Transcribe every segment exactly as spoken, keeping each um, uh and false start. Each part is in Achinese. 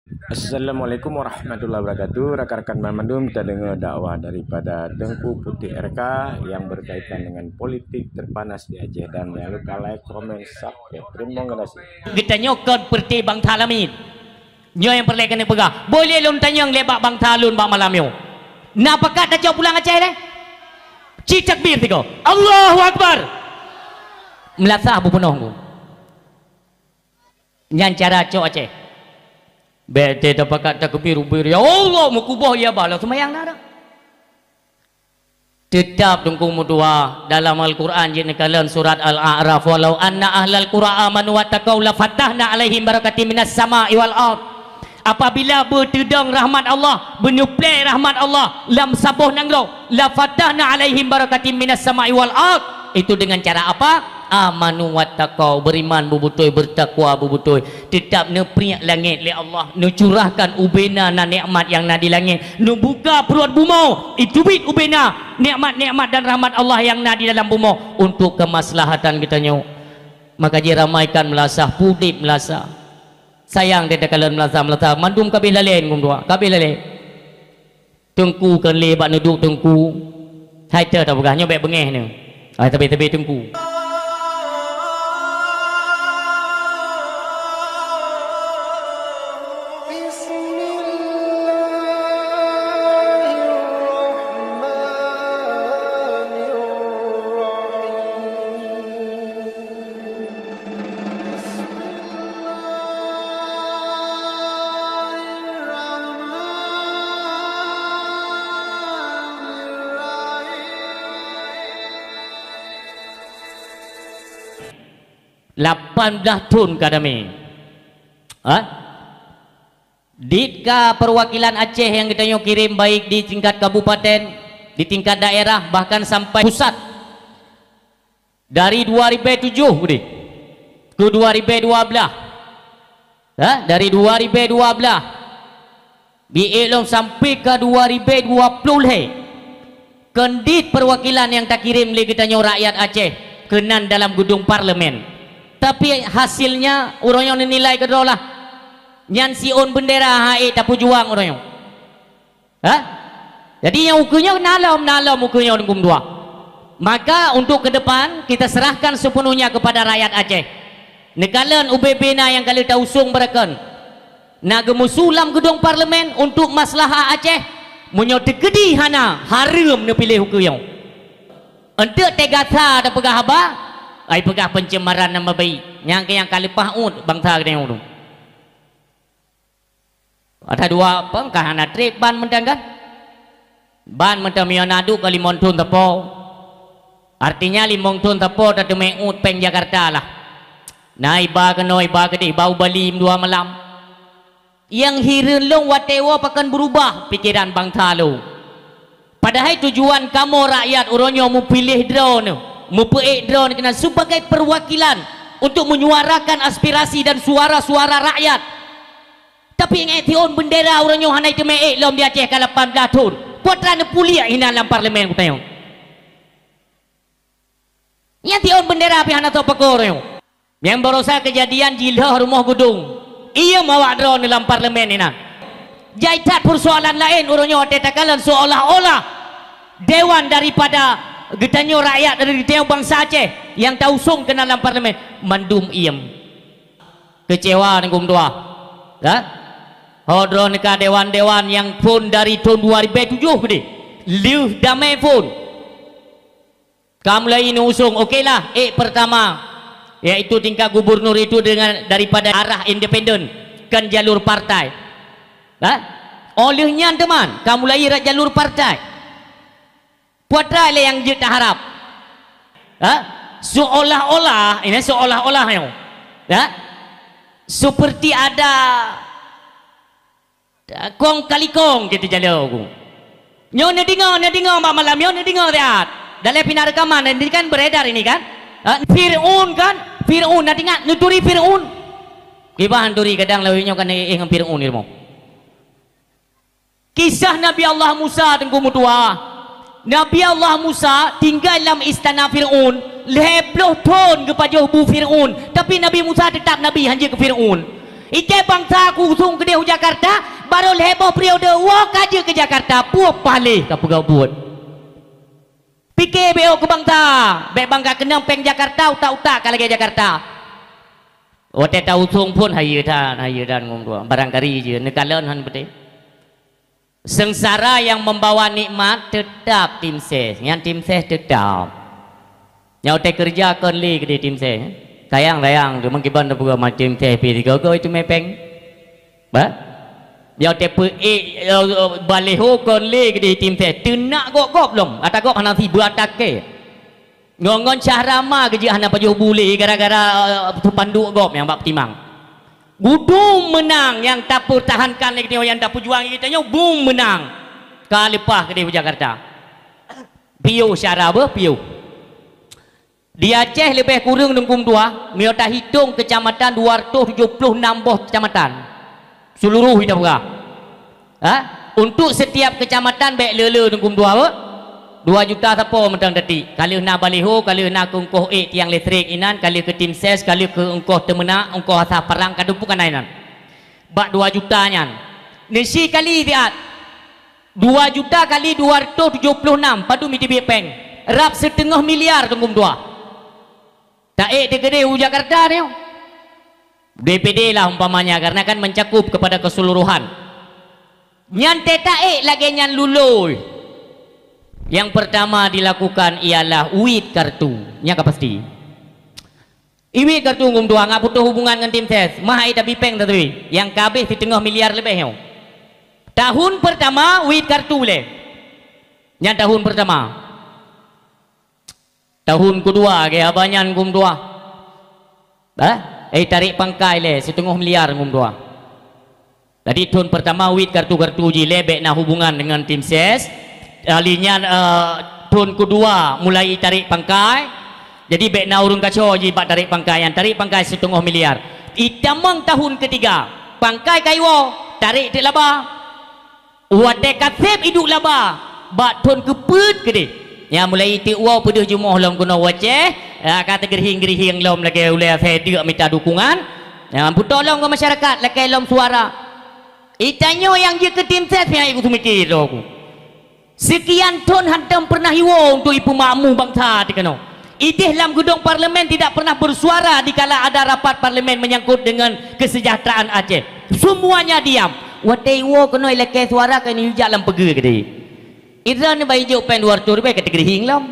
Assalamualaikum warahmatullahi wabarakatuh. Rakan-rakan banmandum, kita dengar dakwah daripada Teungku Putik R K yang berkaitan dengan politik terpanas di Aceh, dan jangan lupa like, komen, subscribe. Terima kasih. Geutanyoe kon peureuté bansa lamin. Nyoe nyang peureulée keuneuk peugah. Boleh lôn tanyong lé bak bansa lôn bak malam nyoe. Na pakat tacok pulang Aceh lé? Ci takbir tiga. Allahu Akbar. Meulasah beupunoh ku. Nyan cara cok Aceh. Bék teuh tapakat takbir ubir, "Ya Allah, meukuboh ya bala seumayang na dak." Teutab Teungku meutuah, dalam Al-Quran jeuet neukalon surat Al-A'raf, "Walau anna ahlal qura amanu wattaqau lafatahna 'alaihim barakatim minas sama'i wal ard." Apabila beuteudong rahmat Allah, beuneuplée rahmat Allah lam saboh nanggroe, "Lafatahna 'alaihim barakatim minas sama'i wal ard." Itu dengan cara apa? "Amanu wattaqau," beriman beubeutôi, bertakwa beubeutôi. Teutab neupriek langét lé Allah, neucurahkan ubena na nikmat nyang na di langét, neubuka pruet bumoe, iteubiet ubena nikmat-nikmat dan rahmat Allah nyang na di dalam bumoe untuk kemaslahatan geutanyoe. Maka jiramaikan meulasah, pudeb meulasah. Sayang teuh takalon meulasah-meulasah, mandum ka abéh lalée, ngum dua, ka abéh lalée. Teungku kon lé bak neuduek teungku. Hai teuh tapeugah nyoe bék beungéh nyoe. Hai teubiet-teubiet teungku. Lapan blaih thon ka damé. Ha? Ditka perwakilan Aceh nyang geutanyoe kirém, baik di tingkat kabupaten, di tingkat daerah, bahkan sampai pusat. Dari dua ribèe tujoh keudéh keu dua ribèe dua blaih. Ha? Dari dua ribèe dua blaih. Di ék lom sampai ka dua ribèe dua ploh lhèe. Kon dit perwakilan nyang takirém lé geutanyoe rakyat Aceh keunan dalam geudong parlemen. Tapi hasilnya uroe nyoe neunilai keudroe lah. Nyan siôn beundera han ék tapeujuang uroe nyoe. Ha? Jadi nyang ukeue nyoe na lom, na lom ukeue nyoe Teungku meutuah. Maka untuk ke depan, kita serahkan sepenuhnya kepada rakyat Aceh. Neukalon ubé-bé na nyang ka lheueh tausong beureukon. Na geumusu lam geudong parlemen untuk maslahah Aceh. Meunyoe teukeudi hana, hareuem neupiléh ukeue nyoe. Eunteuk teuga sa tapeugah haba, ai peugah pencemaran nama baik. Nyang keu nyang ka leupah uet bansa geutanyoe tu. Ada dua pengkah hana trép ban mantong kan? Ban mantong meunyoe na duek ka limong thon sapo. Artinya limong thon sapo tateumé uet péng Jakarta lah. Na iba keunoe, iba keudéh, iba u Bali dua malam. Nyang hireuen lôn watée woe pakon beurubah pikeran bansa lôn. Padahai tujuan kamoe rakyat uroe nyoe meupiléh droeneuh, meupeuék droeneuh keunan sebagai perwakilan untuk menyuarakan aspirasi dan suara-suara rakyat. Tapi ngon siôn beundera uroe nyoe hana teumé ék lom di Aceh ka lapan blaih thon. Peue teuma neupuléh inan lam parlemen geutanyoe. Nyan siôn beundera pih hana soe pakon uroe nyoe. Nyang baroesa keujadian jilhoh rumoh geudong. Iem awak droeneuh lam parlemen inan. Jai that peusoalan laén uroe nyoe watée takalon seolah-olah dewan daripada geutanyoe rakyat dari geutanyoe bansa Aceh nyang tausong keunan lam parlemen mandum iem. Keucewa Teungku meutuah. Ya? Ho droeneuh ka dewan-dewan nyang phon dari thon dua ribèe tujoh keudéh. Lheueh damé phon. Ka mulai neuusong, oke lah, ék pertama, yaitu tingkat gubernur itu dengan daripada arah independen, kon jalur partai. Ha? Óh lheueh nyan teuma, ka mulai rot jalur partai. Peue teuma lé nyang jeuet taharab. Ha? Seolah-olah, ini seolah-olah nyoe. Ha? Seperti ada kong kali kong gitu jalo ku. Nyoe neudeungoe, neudeungoe bak malam nyoe neudeungoe siat. Dalam pina rekaman ini kan beredar ini kan. Ha? Fir'aun kan? Fir'aun, na teuingat neuturi Fir'aun? Kiban turi kadang lawét nyoe kan éh ngon Fir'aun ilmu. Kisah Nabi Allah Musa Teungku meutuah. Nabi Allah Musa tinggai lam istana Fir'aun, lhèe ploh thon geupajoh bu Fir'aun, tapi Nabi Musa teutap nabi, han jeuet keu Fir'aun. Iké bansa ku usung keudeh u Jakarta, barô lhèe boh periode woe ka jeuet keu Jakarta, peue paléh ka peugah buet. Pike beu keu bansa, bèk bangga keunong péng Jakarta, utak-utak ka lagèe Jakarta. Watèe ta usung phon hayeue that, hayeue that ngum dua. Barangkali jih neukalon hana beutôi. Seungsara nyang membawa nikmat teutap tim ses, nyan tim ses teutap. Nyoe watèe keureuja kon lé keudeh tim ses. Sayang-sayang, teuma kiban tapeugah ma tim ses pih sigoe-goe teumé péng. Bah? Nyoe watèe peuék, eh, baliho kon lé keudeh tim ses. Teunak gob-gob lom, ata gob hana sibeuet takée. Ngon-ngon Syahrama geujak hana pajoh bu lé gara-gara, eh, teupanduk gob nyang bak peutimang. Gudong meunang nyang tapeutahankan lé geutanyoe, nyang tapeujuang lé geutanyoe, bum meunang. Ka leupah keudeh u Jakarta. Piôh syara beuh, piôh. Di Aceh leubeh kureueng Teungku Meutuah, meunyoe tahitong keucamatan dua ratus tujoh ploh nam boh keucamatan. Seuluruh ita peugah. Ha? Untuk setiap kecamatan bèk le-le Teungku Meutuah, beuh? Dua juta sapo mantong tati. Ka lheueh na baliho, ka lheueh na keu eungkoh ék tiang listrik inan, ka lheueh keu tim ses, ka lheueh keu eungkoh teumeunak, eungkoh asah parang, ka dumpuk keunan inan. Bak dua juta nyan. Neusi kali siat. Dua juta kali dua ratus tujoh ploh nam, padum jiteubiet péng? Rab siteungoh miliar Teungku Meutuah. Taék teuh keudeh u Jakarta nyoe. D P D lah umpamanya, karena kan mencakup kepada keseluruhan. Nyan teuh taék lagèe nyan lulôi. Yang pertama dilakukan ialah uit kartu. Nyan ka pasti. Uit kartu Teungku Meutuah, ngat putôh hubungan ngon tim ses. Mah ai tabi péng taturi. Nyang ka habéh siteungoh miliar leubeh nyoe. Tahun pertama uit kartu lé. Nyan tahun pertama. Tahun kedua, lagèe haba nyan Teungku Meutuah. Bah? Eh, tarék pangkai lé, siteungoh miliar Teungku Meutuah. Jadi, thôn pertama uit kartu-kartu jih lé, bèk na hubungan deungon tim ses. Kali nyan, eh, thôn kedua mulai tarék pangkai. Jadi, bèk na ureueng kaco jih bak tarék pangkai nyan. Tarék pangkai siteungoh miliar. Itamong tahun ketiga, pangkai ka iwoe, tarék teuk laba. Watèe ka sép iduek laba, bak thôn keupeuet keudeh. Nyan mulai iteuk woe peudeuh jumoh lom keunoe u Aceh, ya, ka teugeurihing-geurihing lom lagèe ulèe asèe deuk mita dukungan. Nyan beutolong keu masyarakat lakèe lom suara. Itanyoe nyang jeuet keu tim ses nyang ikuseumiké droe ku. Seukian thôn hántom peureunah iwoe untuk ipeumakmu bansa teuh keunoe. Idéh lam geudong parlemen tidak pernah bersuara dikala ada rapat parlemen menyangkut dengan kesejahteraan Aceh. Semuanya diam. Watèe iwoe keunoe ilakèe suara keu neujak lam peugeu keudeh. Idroeneuh bah ijok péng dua ratus ribèe ka teugeurihing lom.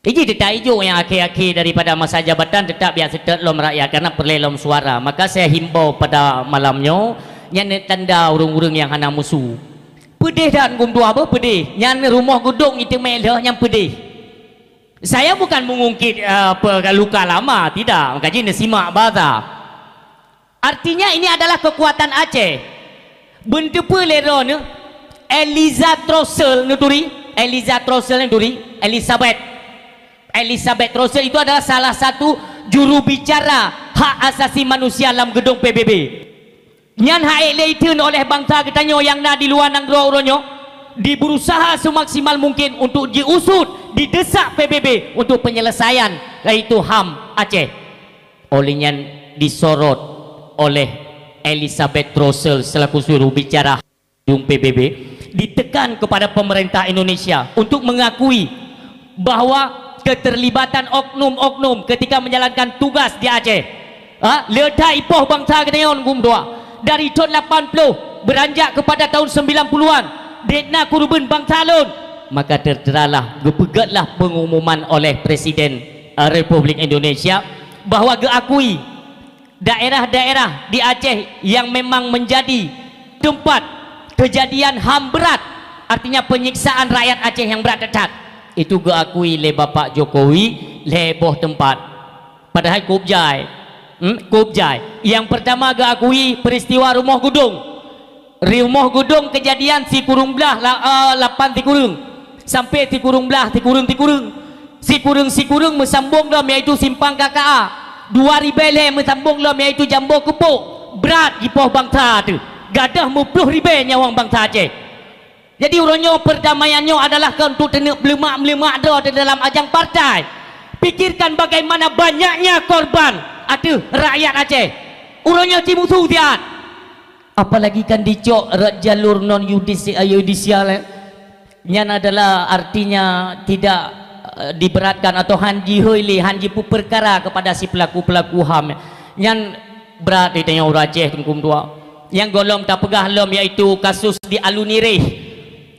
Iji teutap ijok nyang akhé-akhé daripada masa jabatan teutap biasa seutôt lom rakyat karena peureulèe lom suara. Maka saya himbau pada malam nyoe, nyan tanda ureueng-ureueng nyang hana musu. Peudeh that Teungku Meutuah beuh, peudeh. Nyan rumoh geudong iteumé lheueh nyan peudeh. Saya bukan mengungkit, eh, apa, luka lama, tidak. Maka jih neusimak basa. Artinya ini adalah kekuatan Aceh. Beuteupeue lé droeneuh, Eliza Trossel neuturi, Eliza Trossel neuturi, Elizabeth. Elizabeth Trossel itu adalah salah satu juru bicara hak asasi manusia lam geudong P B B. Nyan han ék lé itheun oleh bansa geutanyoe nyang na di luwa nanggroe uroe nyoe, di berusaha seumaksimal mungkin untuk jiusut, didesak P B B untuk penyelesaian, yaitu HAM Aceh. Oleh nyan disorot oleh Elizabeth Trossel selaku juru bicara P B B, ditekan kepada pemerintah Indonesia untuk mengakui bahwa keterlibatan oknum-oknum ketika menjalankan tugas di Aceh, ha, le that ipoh bansa geutanyoe Teungku Meutuah. Dari thôn lapan ploh beranjak kepada tahun sembilan puluhan, dek na keureubeuen bansa lôn. Maka terteralah, geupeugötlah pengumuman oleh Presiden, eh, Republik Indonesia bahwa geuakui daerah-daerah di Aceh yang memang menjadi tempat kejadian HAM berat, artinya penyiksaan rakyat Aceh yang berat that-that, itu geuakui lé Bapak Jokowi lhèe boh teumpat. Padahai kôb jai. Hmm, kôb jai. Nyang pertama geuakui peristiwa rumoh geudong. Rumoh geudong kejadian sikureueng blah la-, eh, lapan sikureueng. Sampai sikureueng blah, sikureueng-sikureueng. Sikureueng-sikureueng meusambong lom, yaitu Simpang K K A. Dua ribèe lhèe meusambong lom, yaitu Jambo Keupok. Brat jipoh bansa teuh. Gadôh meuploh ribèe nyawöng bansa Aceh. Jadi, uroe nyoe perdamaian nyoe adalah keu untuk teuneuk meuleumak-meuleumak droe di dalam ajang partai. Pikirkan bagaimana banyaknya korban ateueh rakyat Aceh. Uroe nyoe cimusu siat. Apalagi kan dicok rot jalur non yudisi-, yudisial, eh. Nyan adalah artinya tidak, eh, diberatkan atau han jihôi lé, han jipeupeukara kepada si pelaku-pelaku ham. Nyan brat di tanyoe ureueng Aceh, Teungku meutuah. Nyang gohlom tapeugah lom, yaitu kasus di Alunirih.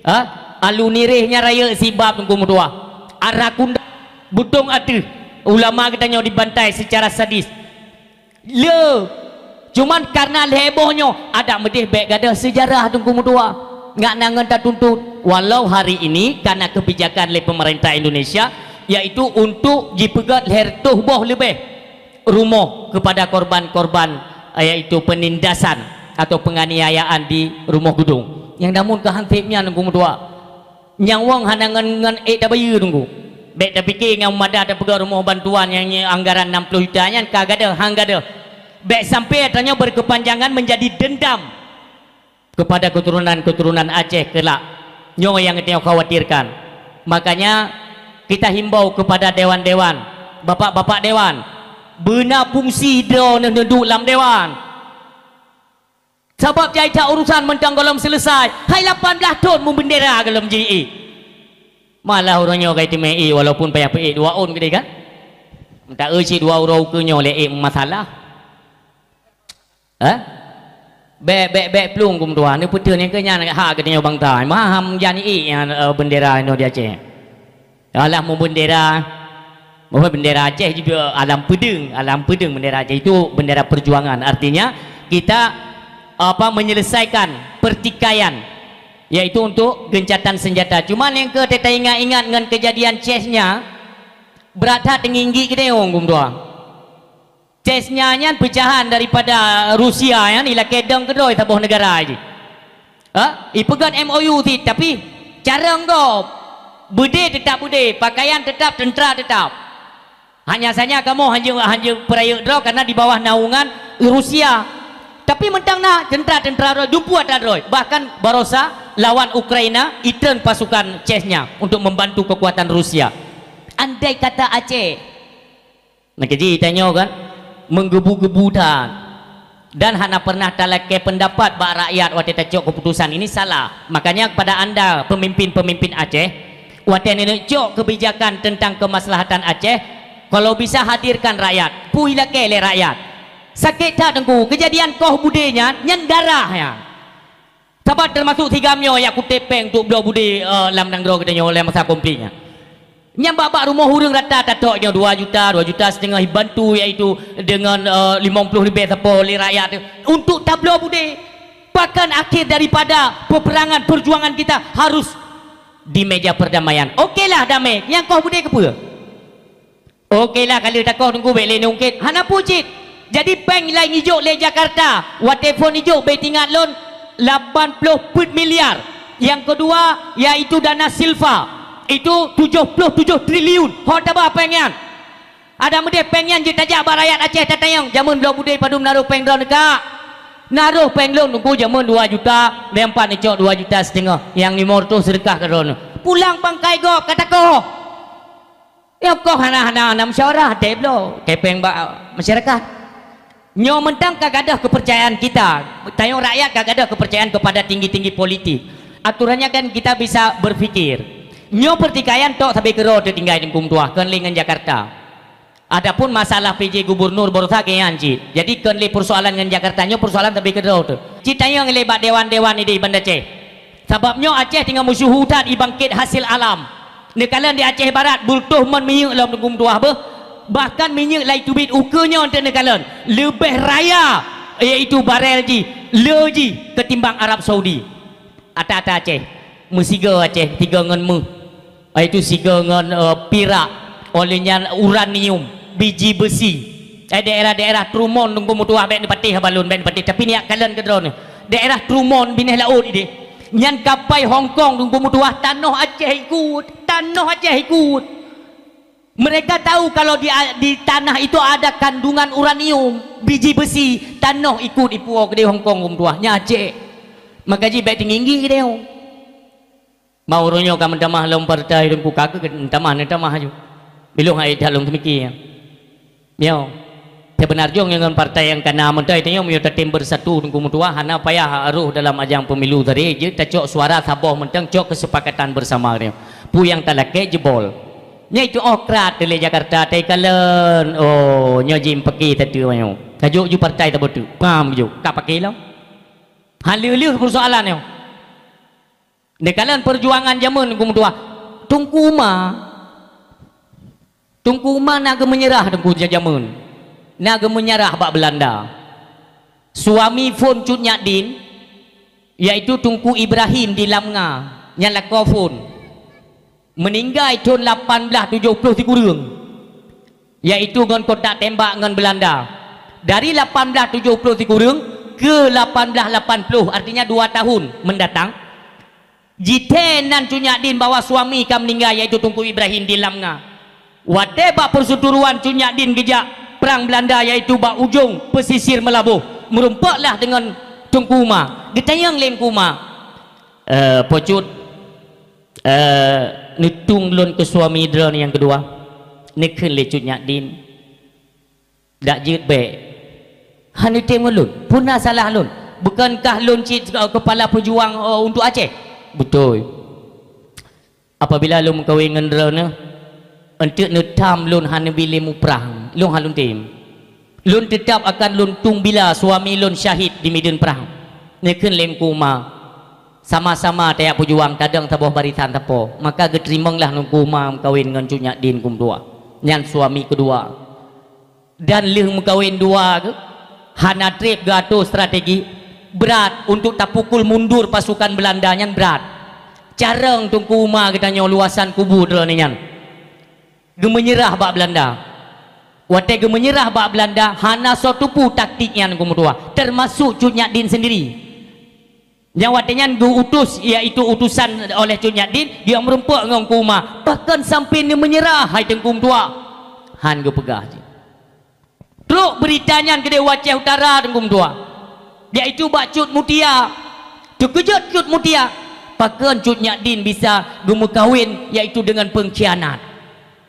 Ha? Alunirih nyan rayeuk sibab, Teungku meutuah. Arakunda, Butong Ateuh, ulama geutanyoe dibantai secara sadis. Le, cuman karena lhèe boh nyoe, adak meudeh bèk gadôh seujarah, Teungku meutuah. Ngat na ngon tatuntut. Walau hari ini karena kebijakan lé pemerintah Indonesia, yaitu untuk jipeugöt lhèe reutôh boh leubeh rumoh kepada korban-korban, yaitu penindasan atau penganiayaan di Rumoh Geudong. Nyang namun keu han sép nyan, Teungku meutuah. Nyang wong hana ngon, ngon ék tabayeue, Teungku. Bèk tapike ngon mada tapeugöt rumoh bantuan nyang, nyang anggaran enam puluh juta nyan ka gadôh, han gadôh. Bèk sampai tanyoe berkepanjangan menjadi dendam kepada keturunan-keturunan Aceh kelak. Nyoe nyang tanyoe khawatirkan. Makanya, kita himbau kepada dewan-dewan, bapak-bapak dewan, beuna fungsi droeneuh neuduek lam dewan. Sabab jai that urusan mantong gohlom seuleusai, hai lapan blaih thon meubeundera gohlom ji ék. Malah uroe nyoe ka jiteumé ék, walaupun payah peuék dua ôn keudéh kan. Meuta eu cit dua uroe ukeue nyoe lé ék meumasalah. Hah? Bèk, bèk, bèk plueng, Teungku meutuah. Neupeuteun nyang keu nyan hak geutanyoe bansa. Maham jan ék nyan, eh, beundera inoe di Aceh. Alah meubeundera, meubeundera Aceh juga alam peudeueng, alam peudeueng beundera Aceh itu bendera perjuangan. Artinya, kita, apa, menyelesaikan pertikaian, yaitu untuk gencatan senjata. Cuma nyang keu taingat-ingat ngon kejadian Chechnya, brat that teunginggi keudéh, Teungku meutuah. Chechnya nyan pecahan daripada Rusia nyan ilakée dong keudroe saboh neugara jih. Ha? Ipeugöt M O U cit, tapi carông gob. Beudé teutap beudé, pakaian teutap, teuntra teutap. Hanya saja kamoe hanjeuet, hanjeuet peurayeuk droe karena di bawah naungan Rusia. Tapi mantong na teuntra-teuntra droe, dumpeue atra droe. Bahkan barosa lawan Ukraina, itreun pasukan Chechnya untuk membantu kekuatan Rusia. Andai kata Aceh, Nah, keji tanyoe kan, menggebu-gebu that. Dan hana pernah talakée pendapat bak rakyat watée tacok keputusan ini salah. Makanya kepada anda pemimpin-pemimpin Aceh, watée neuneuk cok kebijakan tentang kemaslahatan Aceh, kalau bisa hadirkan rakyat, pui lakée lé rakyat. Sakét that Teungku, kejadian Koh Budé nyan, nyan darah nyan. Saban teumasok si GAM nyoe nyang kutem péng untuk bloe budé, eh, lam nanggroe geutanyoe lé masa konflik nyan. Nyang bak-bak rumoh ureuëng rata tatok nyoe dua juta, dua juta setengah bantu, yaitu dengan, eh, limong ploh leubeh sapo lé rakyat tu untuk tabloe budé. Bahkan akhir daripada peperangan perjuangan kita harus di meja perdamaian. Okelah damai, nyang koh budé keupeue? Okelah, ka lheueh takoh Teungku bék lé neungkét. Hana peue cit. Jadi péng laén ijok lé Jakarta. Watée phon ijok bék teuingat lôn lapan ploh peuet miliar. Nyang keudua yaitu dana silfa. Itu tujoh ploh tujoh triliun. Ho taba péng nyan. Adak meudeh péng nyan jeuet tajak bak rakyat Aceh tatanyong, jameun bloe budé padum naroh péng droeneuh ka? Naroh péng lôn Teungku jameun dua juta, nyang pat neucok dua juta siteungoh, nyang limong reutôh seudeukah keu droeneuh. Pulang bangkai gob ka takoh. Nyoe koh hana, hana, hana musyawarah, até bloe, kepeng bak masyarakat. Nyoe mantong ka gadôh kepercayaan kita, tanyoe rakyat ka gadôh kepercayaan kepada tinggi-tinggi politik. Aturannya kan kita bisa berpikir. Nyoe pertikaian tok sabe keudroe teutinggai di Teungku meutuah, kon lé ngon Jakarta. Adapun masalah P J gubernur barosa geuyan cit. Jadi kon lé persoalan ngon Jakarta, nyoe persoalan sabe keudroe teuh. Cit tanyoe ngon lé bak dewan-dewan idéh Banda Aceh. Sabab nyoe Aceh teungoh meusyeuhu that jibangkét hasil alam. Neukalon di Aceh Barat, beureutôh mon minyeuk lom Teungku meutuah beuh. Bahkan minyeuk lai teubiet ukeue nyoe teuh neukalon, leubeh raya, yaitu barel jih, le jih ketimbang Arab Saudi. Ata-ata Aceh, meusigoe Aceh, sigoe ngon méuh. Yaitu sigoe ngon, eh, pirak, oleh nyan uranium, biji besi. Eh, daerah-daerah Trumon Teungku meutuah bék neupatéh haba lôn, bék neupatéh, tapi neujak kalon keudroe nyoe. Daerah Trumon binéh laôt idéh. Nyan kapai Hong Kong Teungku meutuah, tanoh Aceh ikut, tanoh Aceh ikut. Mereka tahu kalau di, di tanah itu ada kandungan uranium, biji besi, tanoh ikut ipuwoe keudéh Hong Kong Teungku meutuah, nyan Aceh. Maka jih bék teunginggi keudéh. Mau uroe nyoe ka meutamah lom partai Teungku, ka keuh meutamah, neutamah aju. Bilong hai that lom teumiki. Nyoe. Seubeuna jih ngon partai nyang kana mantong, tanyoe meunyoe tatem beusatu Teungku meutuah, hana payah rôh dalam ajang pemilu tadi, jeuet tacok suara saboh mantong, cok keusepakatan beusama nyoe. Peue nyang talakée jebol. Nyan itu oh krat lé Jakarta, tai kalon. Oh, nyoe jih pake tatu nyoe. Kajok ju partai taboh tu. Paham kajok? Ka pake lom. Haleuh-leuh persoalan nyoe. Neukalon perjuangan jameun Teungku meutuah. Teungku Uma. Teungku Uma na geumeunyeurah Teungku jameun. Na geumeunyeurah bak Beulanda. Suami phon Cut Nyak Din, yaitu Teungku Ibrahim di Lamnga, nyan lakoe phon. Meuninggai thon lapan blaih tujoh ploh sikureueng, yaitu ngon kontak tembak ngon Beulanda. Dari lapan blaih tujoh ploh sikureueng ke lapan blaih lapan ploh, artinya dua tahun mendatang, jithée nan Cut Nyak Din bahwa suami ka meuninggai, yaitu Teungku Ibrahim di Lamnga. Watée bak perseturuan Cut Nyak Din geujak prang Beulanda, yaitu bak ujong pesisir Meulaboh, meurumpok lah deungon Teungku Uma. Geutanyong lé Teungku Uma, "Eh, Po Cut, eh, neutueng lôn keu suami droeneuh nyang keudua?" Neukheun lé Cut Nyak Din, "Dak jeuet bék. Hana tem ngon lôn. Peue na salah lôn? Bukankah lôn cit, eh, kepala pejuang, eh, untuk Aceh?" "Beutôi." "Apabila lôn meukawen ngon droeneuh, eunteuk neutam lôn hana bi lé muprang, lôn hana lôn tem. Lôn teutab akan lôn tueng bila suami lôn syahid di mideuen prang." Neukheun lé Teungku Uma, "Sama-sama tajak peujuang, tadong saboh barisan sapo." Maka geuteurimonglah Teungku Uma meukawen ngon Cut Nyak Din Teungku meutuah. Nyan suami keudua. Dan lheueh meukawen dua geuh, hana treb geuatoe strategi, brat untuk tapukul mundur pasukan Beulanda nyan brat. Carông Teungku Uma geutanyoe luwasan kubu droeneuh nyan. Geumeunyeurah bak Beulanda. Watée geumeunyeurah bak Beulanda, hana soe teupeu taktik nyan Teungku meutuah, teumasok Cut Nyak Din sendiri. Nyang watée nyan geu-utus, yaitu utusan oleh Cut Nyak Din, geujak meurumpok ngon Teungku Uma, bahkan sampai neumeunyeurah hai Teungku meutuah. Han geupeugah jih. Trok beurita nyan keudeh u Aceh Utara Teungku meutuah, yaitu bak Cut Mutia. Teukeujot Cut Mutia, pakon Cut Nyak Din bisa geumeukawen, yaitu deungon peungkhianat.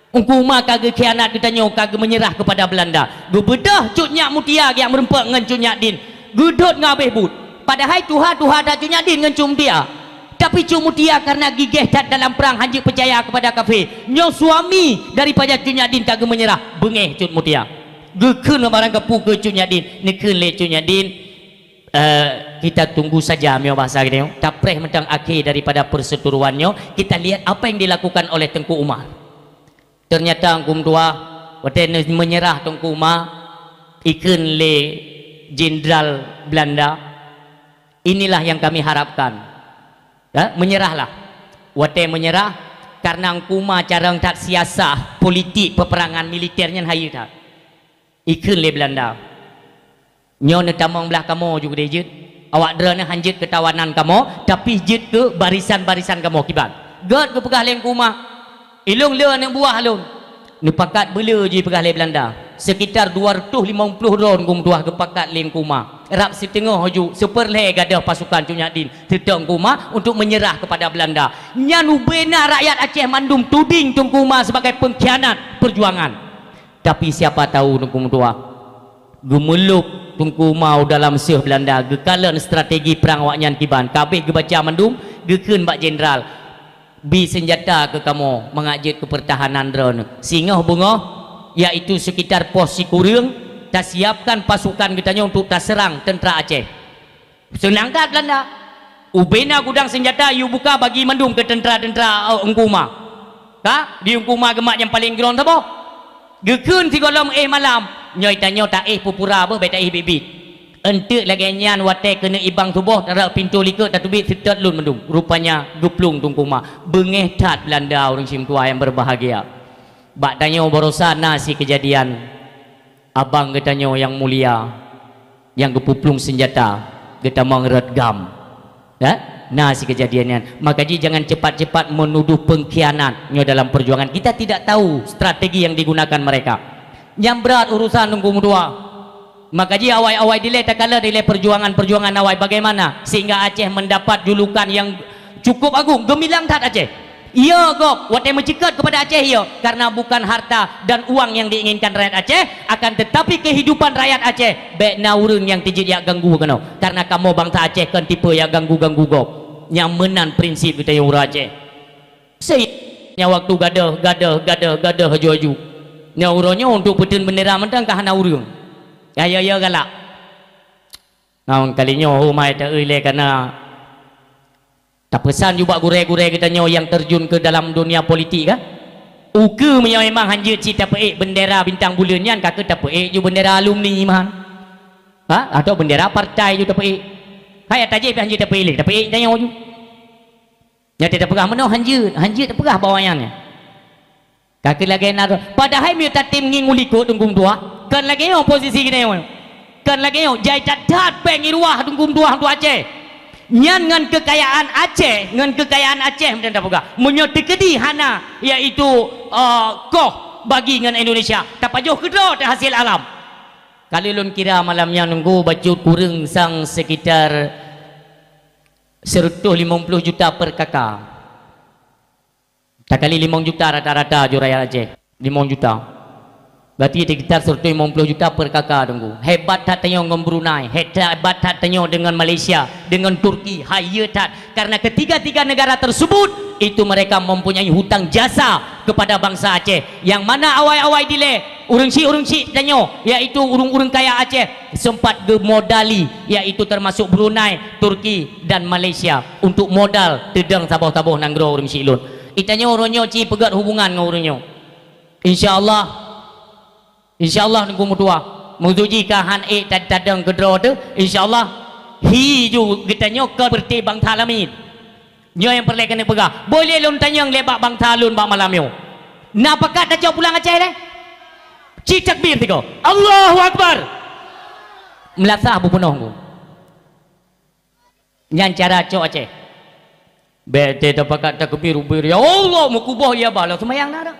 Teungku Uma ka geukhianat geutanyoe, ka geumeunyeurah keupada Beulanda. Geubeudôh Cut Nyak Mutia geujak meurumpok ngon Cut Nyak Din. Geudot ngon abéh buet. Padahai tuha-tuha that Cut Nyak Din ngon Cut Mutia. Tapi Cut Mutia kareuna gigéh that dalam prang, han jeuet peucaya keupada kafé. Nyoe suami daripada Cut Nyak Din ka geumeunyeurah, beungéh Cut Mutia. Geukheun barang kapeue keu Cut Nyak Din, neukheun lé Cut Nyak Din, "Eh, kita tunggu saja," meunyoe bahasa geutanyoe. Tapreh mantong akhé daripada perseteruan nyoe, kita lihat apa yang dilakukan oleh Teungku Umar. Ternyata Teungku meutuah, watée neumeunyeurah Teungku Uma, ikheun lé jenderal Beulanda, "Inilah yang kami harapkan." Ya, meunyeurahlah. Watée meunyeurah, kareuna Teungku Uma carông that siasah politik peperangan militer nyan hayeue that. Ikheun lé Beulanda, "Nyoe neutamong blah kamoe ju keudeh jeuet. Awak droeneuh han jeuet keu tawanan kamoe, tapi jeuet keu barisan-barisan kamoe kiban." Gét geupeugah lé Teungku Uma, "Ilôn le aneuëk buah lôn." Neupakat beule jipeugah lé Beulanda. Sekitar dua ratus lima puluh droe Teungku meutuah geupakat lé Teungku Uma. Rab siteungoh ju, seupeurlhée gadôh pasukan Cut Nyak Din, seutôt Teungku Uma untuk meunyeurah keupada Beulanda. Nyan ubena rakyat Aceh mandum tuding Teungku Uma sebagai peungkhianat peujuangan. Tapi siapa tahu Teungku meutuah, geumeulôb Teungku Uma u dalam seueh Beulanda, geukalon strategi prang awaknyan kiban, ka abéh geubaca mandum, geukheun bak jenderal, "Bi seunjata keu kamoe mangat jeuet keu peurtahanan droeneuh. Singoh beungoh, yaitu seukitar poh sikureueng, tasiapkan pasukan geutanyoe untuk taseurang teuntra Aceh." Seunang that Beulanda. Ubena gudang seunjata yue buka bagi mandum keu teuntra-teuntra, eh, Teungku Uma. Ka, di Teungku Uma geumat nyang paleng keudroe saboh. Geukheun sigohlom éh malam, "Nyoe tanyoe taéh pura-pura beuh, bék taéh biet-biet." Eunteuk lagée nyan watée keuneuk ibang suboh, tarok pintoe likot tateubiet, seutôt lôn mandum. Rupanya geuplueng Teungku Uma. Beungéh that Beulanda, ureuëng syedara nyang berbahagia. Bak tanyoe baroesa na sikeujadian. Abang geutanyoe nyang mulia, nyang geupeuplueng seunjata, geutamong rot gam. Ya? Na sikeujadian nyan. Maka jih jangan cepat-cepat menuduh pengkhianat nyoe dalam perjuangan. Kita tidak tahu strategi yang digunakan mereka. Nyang brat urusan Teungku meutuah. Maka jih awai-awai dilée takalon dilée perjuangan-perjuangan awai bagaimana sehingga Aceh mendapat julukan yang cukup agung, geumilang that Aceh. Iya gob, watée meuceukeut keupada Aceh iya, karena bukan harta dan uang yang diinginkan rakyat Aceh, akan tetapi kehidupan rakyat Aceh, bék na ureuëng nyang teujeuet jak ganggu keunoe, karena kamoe bansa Aceh kon tipe jak ganggu-ganggu gob. Nyang meunan prinsip geutanyoe ureuëng Aceh. Seuhingga waktu gadôh, gadôh, gadôh, gadôh aju-aju. Nyoe uroe nyoe untuk peuteun bendera mantong ka hana ureuëng. Ya, ya, ya, galak. Ngon kali nyoe, ho mai ta-eu lé kana tapeusan ju bak gurée-gurée geutanyoe nyang terjun ke dalam dunia politik kan? Ukeue meunyoe memang hanjeuet cit tapeuék bendera bintang buleuen nyan, ka keuh tapeuék ju bendera alumni meuhan. Ha? Atau bendera partai ju tapeuék. Hai, ata jih pih hanjeuet tapeuék lé, tapeuék tanyoe ju. Nyan teupeugah meunoe hanjeuet, hanjeuet teupeugah bak awaknyan nyan. Ka keuh lagée na, padahai meunyoe tatem ngieng u likot Teungku Meutuah, kon lagée nyoe posisi geutanyoe. Kon lagée nyoe, jai that-that péng i ruwah Teungku Meutuah untuk Aceh. Nyan ngon keukayaan Aceh, ngon keukayaan Aceh meunan tapeugah. Meunyoe teukeudi hana, yaitu, eh, koh bagi ngon Indonesia, tapajoh keudroe teuh hasil alam. Kalau lôn kira malam nyan Teungku bacut kureueng sang sekitar seratus lima puluh juta per K K. Takali limong juta rata-rata ju rakyat Aceh. Limong juta. Berarti sekitar seratus lima puluh juta per K K, Teungku. Hebat that tanyoe ngon Brunei, hebat that tanyoe dengan Malaysia, dengan Turki, hai, iya that. Karena ketiga-tiga negara tersebut, itu mereka mempunyai hutang jasa kepada bangsa Aceh. Yang mana awai-awai dilée, ureuëng syik-ureuëng syik tanyoe, yaitu ureuëng-ureuëng kaya Aceh, sempat geumodali, yaitu termasuk Brunei, Turki, dan Malaysia, untuk modal teudong saboh-saboh nanggroe ureuëng syik lôn. Geutanyoe uroe nyoe ci peugét hubungan ngon ureuëng nyoe. Insya Allah, insya Allah Teungku Meutuah, meunyoe jih ka han ék ta-, tadong keudroe teuh, insya Allah, hi ju geutanyoe kon peureuté bansa lamin. Nyoe nyang peureulée keuneuk peugah, boh lé lôn tanyong lé bak bansa lôn bak malam nyoe. Na pakat tacok pulang Aceh lé? Ci takbir tiga. Allahu Akbar. Meulasah beupunoh Teungku. Nyan cara cok Aceh. Bék teuh tapakat takbir ubé, "Ya Allah, meukuboh ya bala seumayang na dak."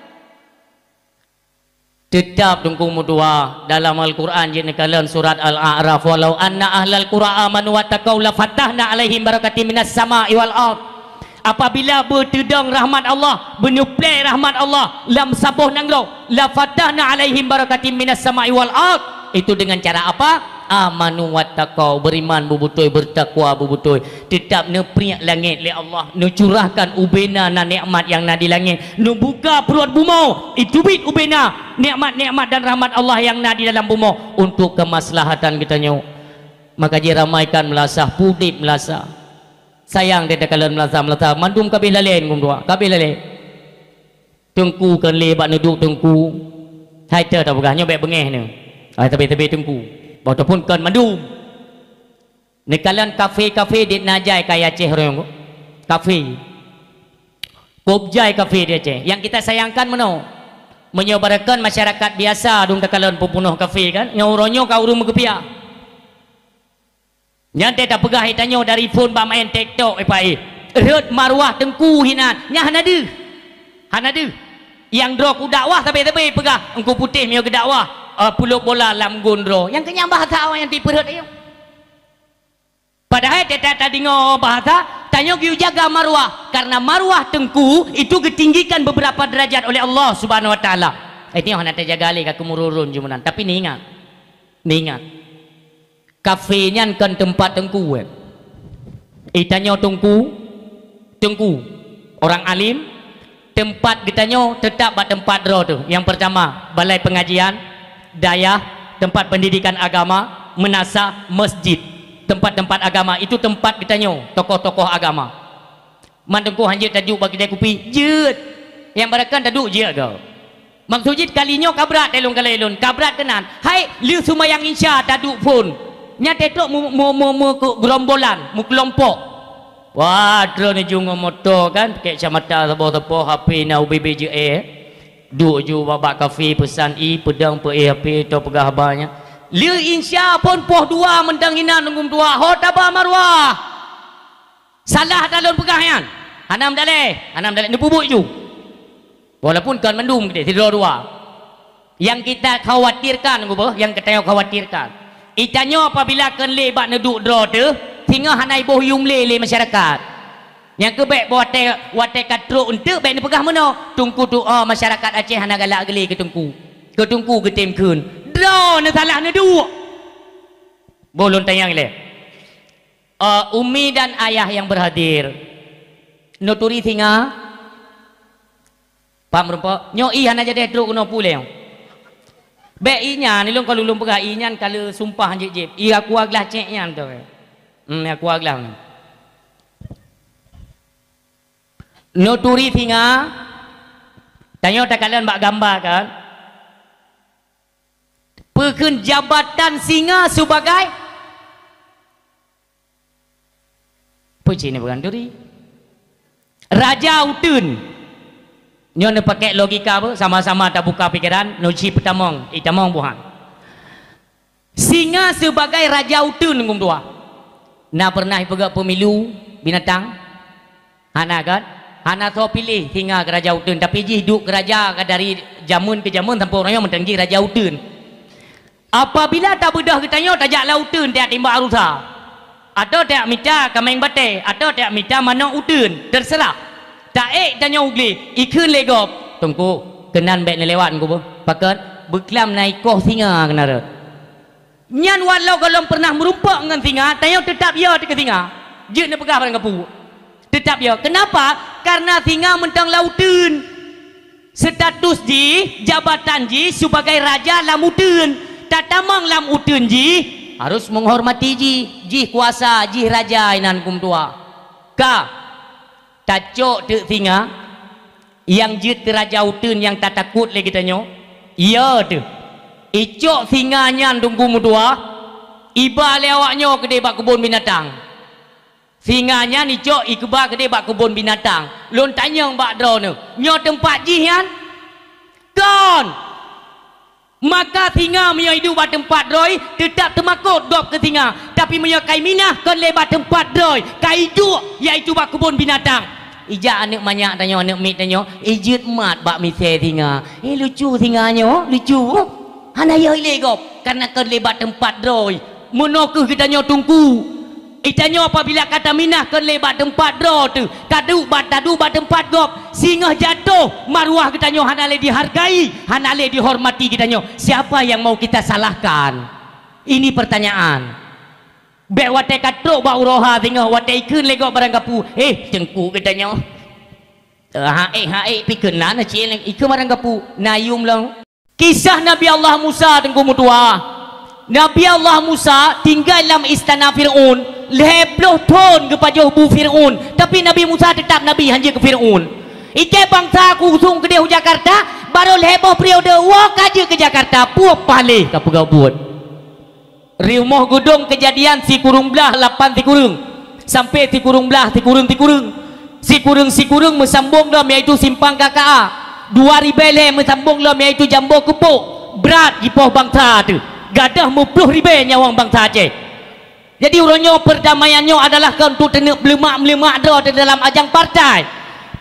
Teutab Teungku Meutuah, dalam Al-Quran jeuet neukalon surat Al-A'raf, "Walau anna ahlal qura amanu wattaqau lafatahna alaihim barakatim minas sama'i wal ard." Apabila beuteudong rahmat Allah, beuneuplée rahmat Allah lam saboh nanggroe, "Lafatahna alaihim barakatim minas sama'i wal ard." Itu dengan cara apa? "Amanu wattaqau," beriman beubeutôi, bertakwa beubeutôi. Teutab neupriek langét lé Allah, neucurahkan ubena na nikmat nyang na di langét, neubuka pruet bumoe, iteubiet ubena nikmat-nikmat dan rahmat Allah nyang na di dalam bumoe untuk keumaslahatan geutanyoe. Maka jiramaikan meulasah, pudeb meulasah. Sayang teuh takalon meulasah-meulasah, mandum ka abéh lalée Teungku Meutuah, ka abéh lalée. Teungku kon lé bak neuduek teungku. Hai teuh tapeugah nyoe bék beungéh neuh. Hai, teubiet-teubiet teungku. Ataupun kon mandum. Neukalon kafé-kafé di na jai kaya Aceh ureuëng. Kafé. Kop jai kafé di Aceh. Nyang kita sayangkan meunoe. Meunyoe barokon masyarakat biasa dum takalon peupunoh kafé kan, nyoe uroe nyoe ka ureuëng meukeupia. Nyan teuh tapeugah geutanyoe dari phon bak maén TikTok, eh, Pak, eh. Rhot maruah teungku hinan. Nyan hana deuh. Hana deuh. Nyang droe kudakwah sabe-sabe peugah, Teungku Putéh meunyoe geudakwah, eh, pulop bola lam gon droe. Nyang keu nyan bahasa awak nyang tipeurhot ayong. Padahai teutab tadeungoe bahasa, tanyoe geuyue jaga maruah. Karena maruah teungku itu geutinggikan beberapa derajat oleh Allah Subhanahu Wa Taala. Eh, nyoe hana tajaga lé ka keumururun jeumanan. Tapi neuingat. Neuingat. Kafé nyan kon teumpat teungku, eh. Geutanyoe teungku, teungku, orang alim, teumpat geutanyoe teutab bak teumpat droe teuh. Nyang peurtama, balai peungajian, dayah, teumpat peundidikan agama, meunasah, masjid, teumpat-teumpat agama, itu teumpat geutanyoe, tokoh-tokoh agama. Man teungku han jeuet taduek bak keudai kupi? Jeuet. Nyang barokon taduek jeuet goe. Maksud jih kali nyoe ka brat lé lôn, ka lé lôn, ka brat keunan. Hai, lheueh seumayang Isya taduek phon. Nyan teuh trok mu-, mu-, mu-, mu-, keu gerombolan, meukeulompok. Wah, trok neujung ngon moto kan, pakèk kacamata saboh-saboh, H P na ubé-bé jeuet, eh. Duek ju bak, bak kafé peusan ie, peudong peuéh H P, atau peugah haba nyan. Lheueh Isya phon poh dua mantong inan ngon dua, ho taba maruah. Salah ata lôn peugah nyan. Hana meudaleh, hana meudaleh, neupeubuet ju. Walaupun kon mandum keudeh, sidroe dua. Nyang kita khawatirkan, geuboh, nyang geutanyoe khawatirkan. Geutanyoe apabila kon lé bak neuduek droe teuh, singoh hana iboh yum lé, lé masyarakat. Nyang keu bék watée, watée ka trok eunteuk bék neupeugah meunoe, "Teungku tuoe masyarakat Aceh hana galak geulé keu teungku. Keu teungku geutem kheun." Droeneuh salah neuduek. Boh lôn tanyong ilée. Eh, umi dan ayah yang berhadir. Neuturi singa? Paham meurumpok? Nyoe ié hana jadi trok keunoe puléh. Bék ié nyan, ilôn ka lôn peugah ié nyan ka le sumpah jép-jép. Ié aqua glass cék nyan tu. Hmm, aqua glass nyan. Neuturi singa, tanyoe takalon bak gamba kan. Peukheun jabatan singa sibagai, peue cit neupeugah neuturi? Raja uteuen. Nyoe neupakék logika beuh, sama-sama tabuka pikeran, neuci peutamong, itamong buhan. Singa sibagai raja uteuen, Teungku meutuah. Na peureunah ipeugét peumilu binatang? Hana kan? Hana soe piléh singa keu raja uteuen, tapi jih duek keu raja ka dari jameun keu jameun sampoe uroe nyoe mantong jih raja uteuen. Apabila tabeudôh geutanyoe tajak lam uteuen tajak timbak rusa, atawa tajak mita kaméng batée, atawa tajak mita manök uteuen, teuseurah. Taék tanyoe u glé, ikheun lé gob, "Teungku, keunan bék neulewat Teungku beuh. Pakon? Beuklam na ikoh singa keunan rot." Nyan walau gohlom peureunah meurumpok ngon singa, tanyoe teutab yo teuh keu singa. Jeuet neupeugah barang gapu. Teutab yo. Keunapa? Karena singa mantong lam uteuen. Status jih, jabatan jih sibagai raja lam uteuen. Tatamong lam uteuen jih, harus menghormati jih. Jih kuasa, jih raja inan Teungku meutuah. Ka. Tacok teuk singa nyang jeuet keu raja uteuen nyang tatakot lé geutanyoe? Iya teuh. Icok singa nyan Teungku meutuah, iba lé awaknyoe keudeh bak keubon binatang. Singa nyan icok ikeuba keudeh bak keubon binatang. Lôn tanyong bak droeneuh, nyoe teumpat jih nyan? Kon! Maka singa meunyoe iduek bak teumpat droe, teutab teumakot gob keu singa. Tapi meunyoe ka iminah kon lé bak teumpat droe, ka iduek, yaitu bak keubon binatang. Ijak aneuk manyak tanyoe, aneuk miet tanyoe, ijeuet mat bak misée singa. Eh, lucu singa nyoe, lucu. Hana yo ilé gob, karena kon lé bak teumpat droe. Meunoe kheueh geutanyoe Teungku. Geutanyoe apabila ka taminah kon lé bak teumpat droe teuh, ka duek bak, taduek bak teumpat gob, singoh jatoh, maruah geutanyoe hana lé dihargai, hana lé dihormati geutanyoe. Siapa yang mau kita salahkan? Ini pertanyaan. Bék watée ka trok bak uroe ha singoh, watée ikheun lé gob barang gapu, "Eh, teungku geutanyoe." Eh, ha ék, ha ék, pi keunan cit ikheun barang gapu, na yum lom. Kisah Nabi Allah Musa Teungku meutuah. Nabi Allah Musa tinggai lam istana Fir'aun, lhée ploh thon geupajoh bu Fir'aun, tapi Nabi Musa teutab nabi, han jeuet keu Fir'aun. Ikei bansa ku usung keudeh u Jakarta, barô lhée boh periode woe ka jeuet keu Jakarta, puih paléh ka peugah buet. Rumoh Geudong Keujadian sikureueng blaih lapan sikureueng, sampoe sikureueng blaih sikureueng-sikureueng. Sikureueng-sikureueng meusambong lom yaitu Simpang K K A. Dua ribée lhée meusambong lom yaitu Jambo Keupok. Brat jipoh bansa teuh. Gadôh meuploh ribée nyawöng bansa Aceh. Jadi uroe nyoe perdamaian nyoe adalah keu untuk teuneuk meuleumak-meuleumak droe teuh dalam ajang partai.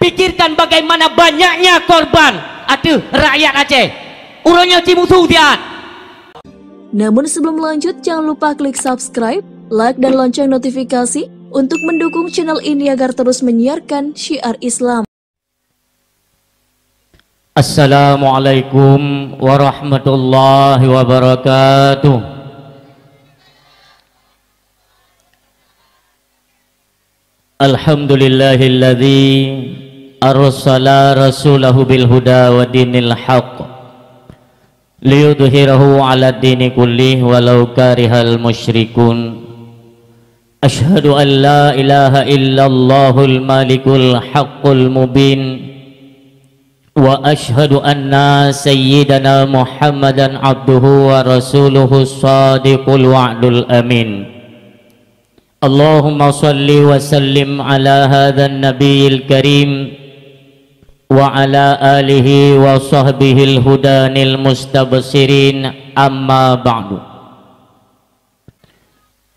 Pikirkan bagaimana banyaknya korban ateueh rakyat Aceh. Uroe nyoe ci musu siat. Namun sebelum lanjut, jangan lupa klik subscribe, like, dan lonceng notifikasi untuk mendukung channel ini agar terus menyiarkan syiar Islam. Assalamualaikum warahmatullahi wabarakatuh. Alhamdulillahilladzi arsala rasulahu bil huda wa dinil haq liyudhhirahu 'alad dini kullih walau karihal musyrikun. Asyhadu an la ilaha illallahul malikul haqqul mubin. Wa asyhadu anna sayyidana Muhammadan abduhu wa rasuluhu shadiqul wa'dul amin. Allahumma shalli wa sallim ala hadzan nabiyil karim wa ala alihi wa sahbihil hudanil mustabshirin, amma ba'du.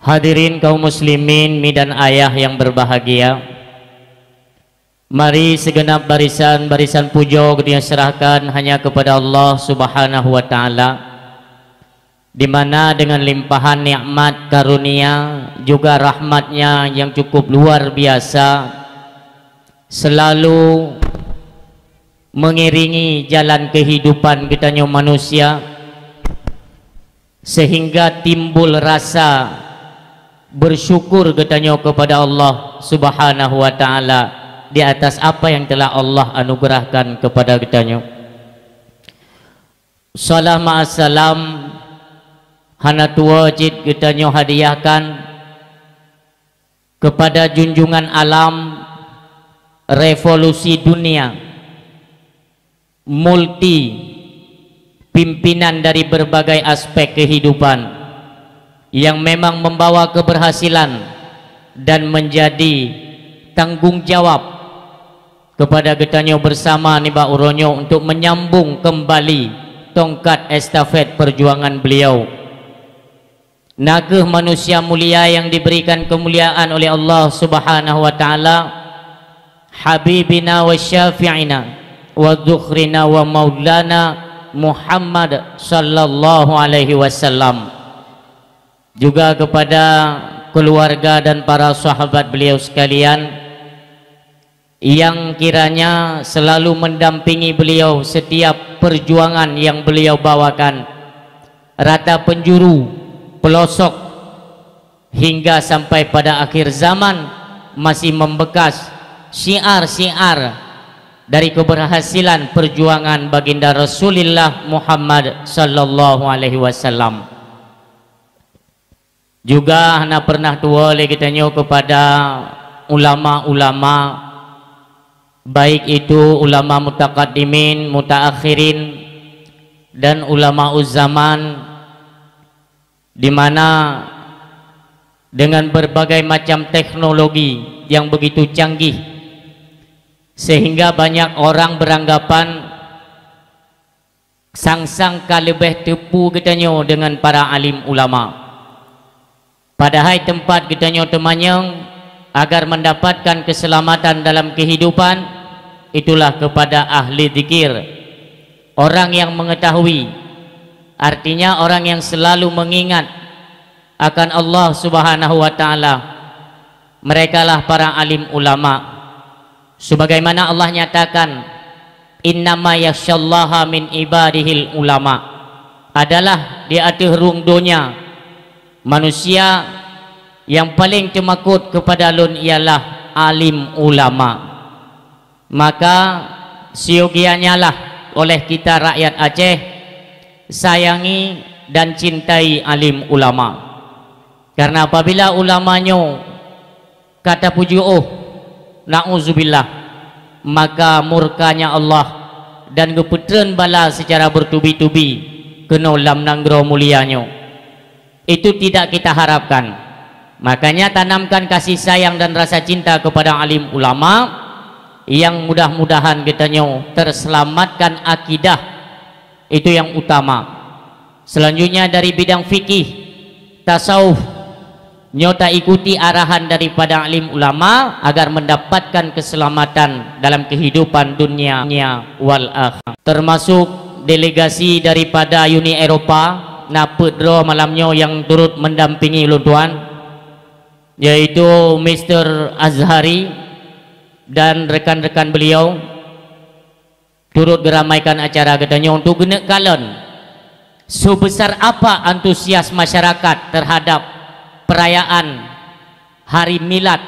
Hadirin kaum muslimin, mi dan ayah yang berbahagia, mari segenap barisan-barisan pujoe geutanyoe serahkan hanya kepada Allah Subhanahu wa Ta'ala, di mana dengan limpahan nikmat karunia juga rahmat-Nya yang cukup luar biasa, selalu mengiringi jalan kehidupan geutanyoe manusia, sehingga timbul rasa bersyukur geutanyoe kepada Allah Subhanahu wa Ta'ala di atas apa yang telah Allah anugerahkan kepada geutanyoe. Salam ma'assalam hana tuwoe cit geutanyoe hadiahkan kepada junjungan alam revolusi dunia, multi pimpinan dari berbagai aspek kehidupan yang memang membawa keberhasilan dan menjadi tanggung jawab kepada geutanyoe bersama nibak uroe nyoe untuk menyambung kembali tongkat estafet perjuangan beliau. Na kheueh manusia mulia yang diberikan kemuliaan oleh Allah Subhanahu wa Ta'ala, Habibina wa Syafi'ina wa Dzukhrina wa Maulana Muhammad sallallahu alaihi wasallam. Juga kepada keluarga dan para sahabat beliau sekalian, yang kiranya selalu mendampingi beliau setiap perjuangan yang beliau bawakan, rata penjuru, pelosok, hingga sampai pada akhir zaman masih membekas syiar-syiar dari keberhasilan perjuangan Baginda Rasulullah Muhammad sallallahu alaihi wasallam. Juga hana pernah tuwoe lé geutanyoe kepada ulama-ulama, baik itu ulama mutaqaddimin, mutaakhirin, dan ulama zaman, di mana dengan berbagai macam teknologi yang begitu canggih, sehingga banyak orang beranggapan sang-sang ka leubeh teupeue geutanyoe deungon para alim ulama. Padahai teumpat geutanyoe teumanyong agar mendapatkan keselamatan dalam kehidupan, itulah kepada ahli zikir, orang yang mengetahui, artinya orang yang selalu mengingat akan Allah Subhanahu wa Ta'ala. Merekalah para alim ulama. Sebagaimana Allah nyatakan, "Innama yakhsyallaha min ibadihil ulama," adalah di ateueh rhueng donya manusia yang paling teumakot kepada Lôn ialah alim ulama. Maka, siogianyalah oleh kita rakyat Aceh sayangi dan cintai alim ulama. Karena apabila ulama nyoe ka tapeujiôh, na'udzubillah, maka murkanya Allah dan geupeutreun bala secara bertubi-tubi keunoe lam nanggroe mulia nyoe. Itu tidak kita harapkan. Makanya tanamkan kasih sayang dan rasa cinta kepada alim ulama yang mudah-mudahan geutanyoe terselamatkan akidah. Itu yang utama. Selanjutnya dari bidang fikih, tasawuf, nyoe taikuti arahan daripada alim ulama agar mendapatkan keselamatan dalam kehidupan dunia wal akhirah. Termasuk delegasi daripada Uni Eropa, na peuet droe malam nyoe yang turut mendampingi ulôn tuan, yaitu Mister Azhari dan rekan-rekan beliau. Turut geuramaikan acara geutanyoe untuk geuneuk kalon seubesar apa antusias masyarakat terhadap perayaan Hari Milad,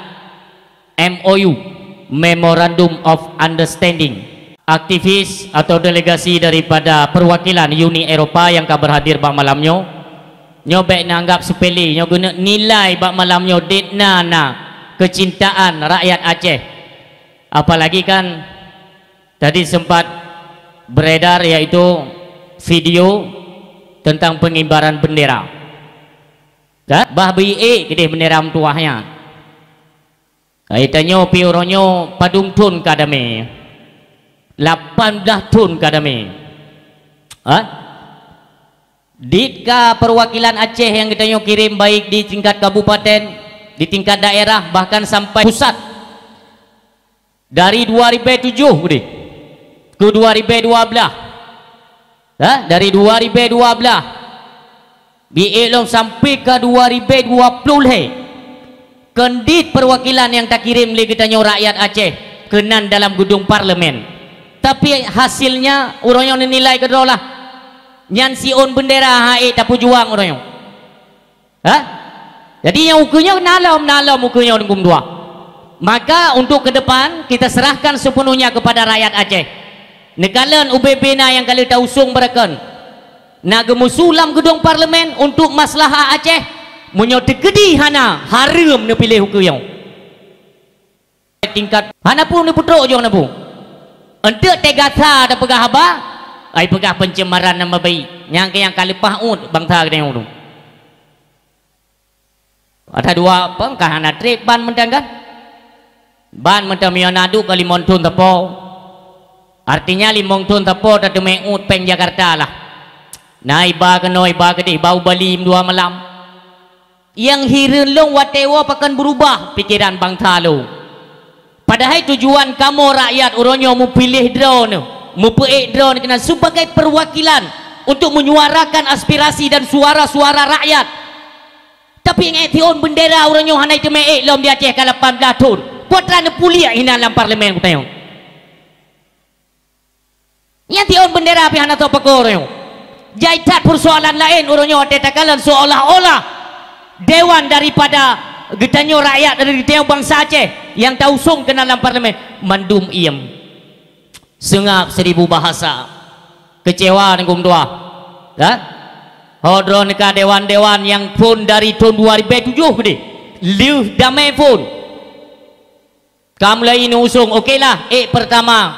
M O U, Memorandum of Understanding. Aktivis atau delegasi daripada perwakilan Uni Eropa yang ka berhadir bak malam nyoe, nyoe bék neuanggap sepele, nyoe geuneuk nilai bak malam nyoe dit na na keucintaan rakyat Aceh. Apalagi kan tadi sempat beredar, yaitu video tentang pengibaran bendera. Kan? Bah beuiék keudeh bendera meutuwah nyan. Hai tanyoe pih uroe nyoe padum thon ka damé? Lapan blaih thon ka damé. Ha? Dit ka perwakilan Aceh nyang geutanyoe kirém baik di tingkat kabupaten, di tingkat daerah, bahkan sampai pusat. Dari dua ribèe tujoh keudeh keu dua ribèe dua blaih. Ha? Dari dua ribèe dua blaih. Beuiék lom sampai ka dua ribèe dua ploh lhèe. Kon dit perwakilan nyang takirém lé geutanyoe rakyat Aceh. keunan dalam gedung parlemen. Tapi hasilnya uroe nyoe neunilai keudroe lah. Nyan siôn bendera han ék tapeujuang uroe nyoe. Ha? Jadi nyang ukeue nyoe na lom, na lom ukeue nyoe Teungku meutuah. Maka untuk ke depan kita serahkan sepenuhnya kepada rakyat Aceh. Neukalon ubé-bé na nyang ka lheueh tausong beurakon. Na geumusu lam gedung parlemen untuk maslahah Aceh. Meunyoe teukeudi hana, hareuem neupiléh ukeue nyoe. Tingkat hana peue neupeutrok jih hana peue. Eunteuk teuga sa tapeugah haba, ai peugah pencemaran nama baik. Nyang keu nyang ka leupah uet bansa geutanyoe tu. Ada dua apa ka hana trép ban mantong kan? Ban mantong meunyoe na duek ka limong thon sapo. Artinya limong thon sapo tateumé uet péng Jakarta lah. Na iba keunoe iba keudeh, iba u Bali dua malam. Nyang hireuen lôn watée woe pakon beurubah pikeran bansa lôn. Padahai tujuan kamoe rakyat uroe nyoe mupiléh droeneuh, mupeuék droeneuh keunan sebagai perwakilan untuk menyuarakan aspirasi dan suara-suara rakyat. Tapi ingat siôn bendera uroe nyoe hana teumé ék lom di Aceh ka lapan blaih thon. Peue atra neupuliek hinan lam parlemen geutanyoe. Nyan siôn bendera pih hana soe peuko uroe nyoe. Jai that persoalan laén uroe nyoe watée takalon seolah-olah dewan daripada geutanyoe rakyat dari geutanyoe bansa Aceh nyang tausong keunan lam parlemen mandum iem. Seungab seribu bahasa. Keucewa Teungku meutuah. Ya? Ho droeneuh ka dewan-dewan nyang phon dari thon dua ribèe tujoh keudeh. Lheueh damé phon. Ka mulai neuusung, okelah, ék pertama,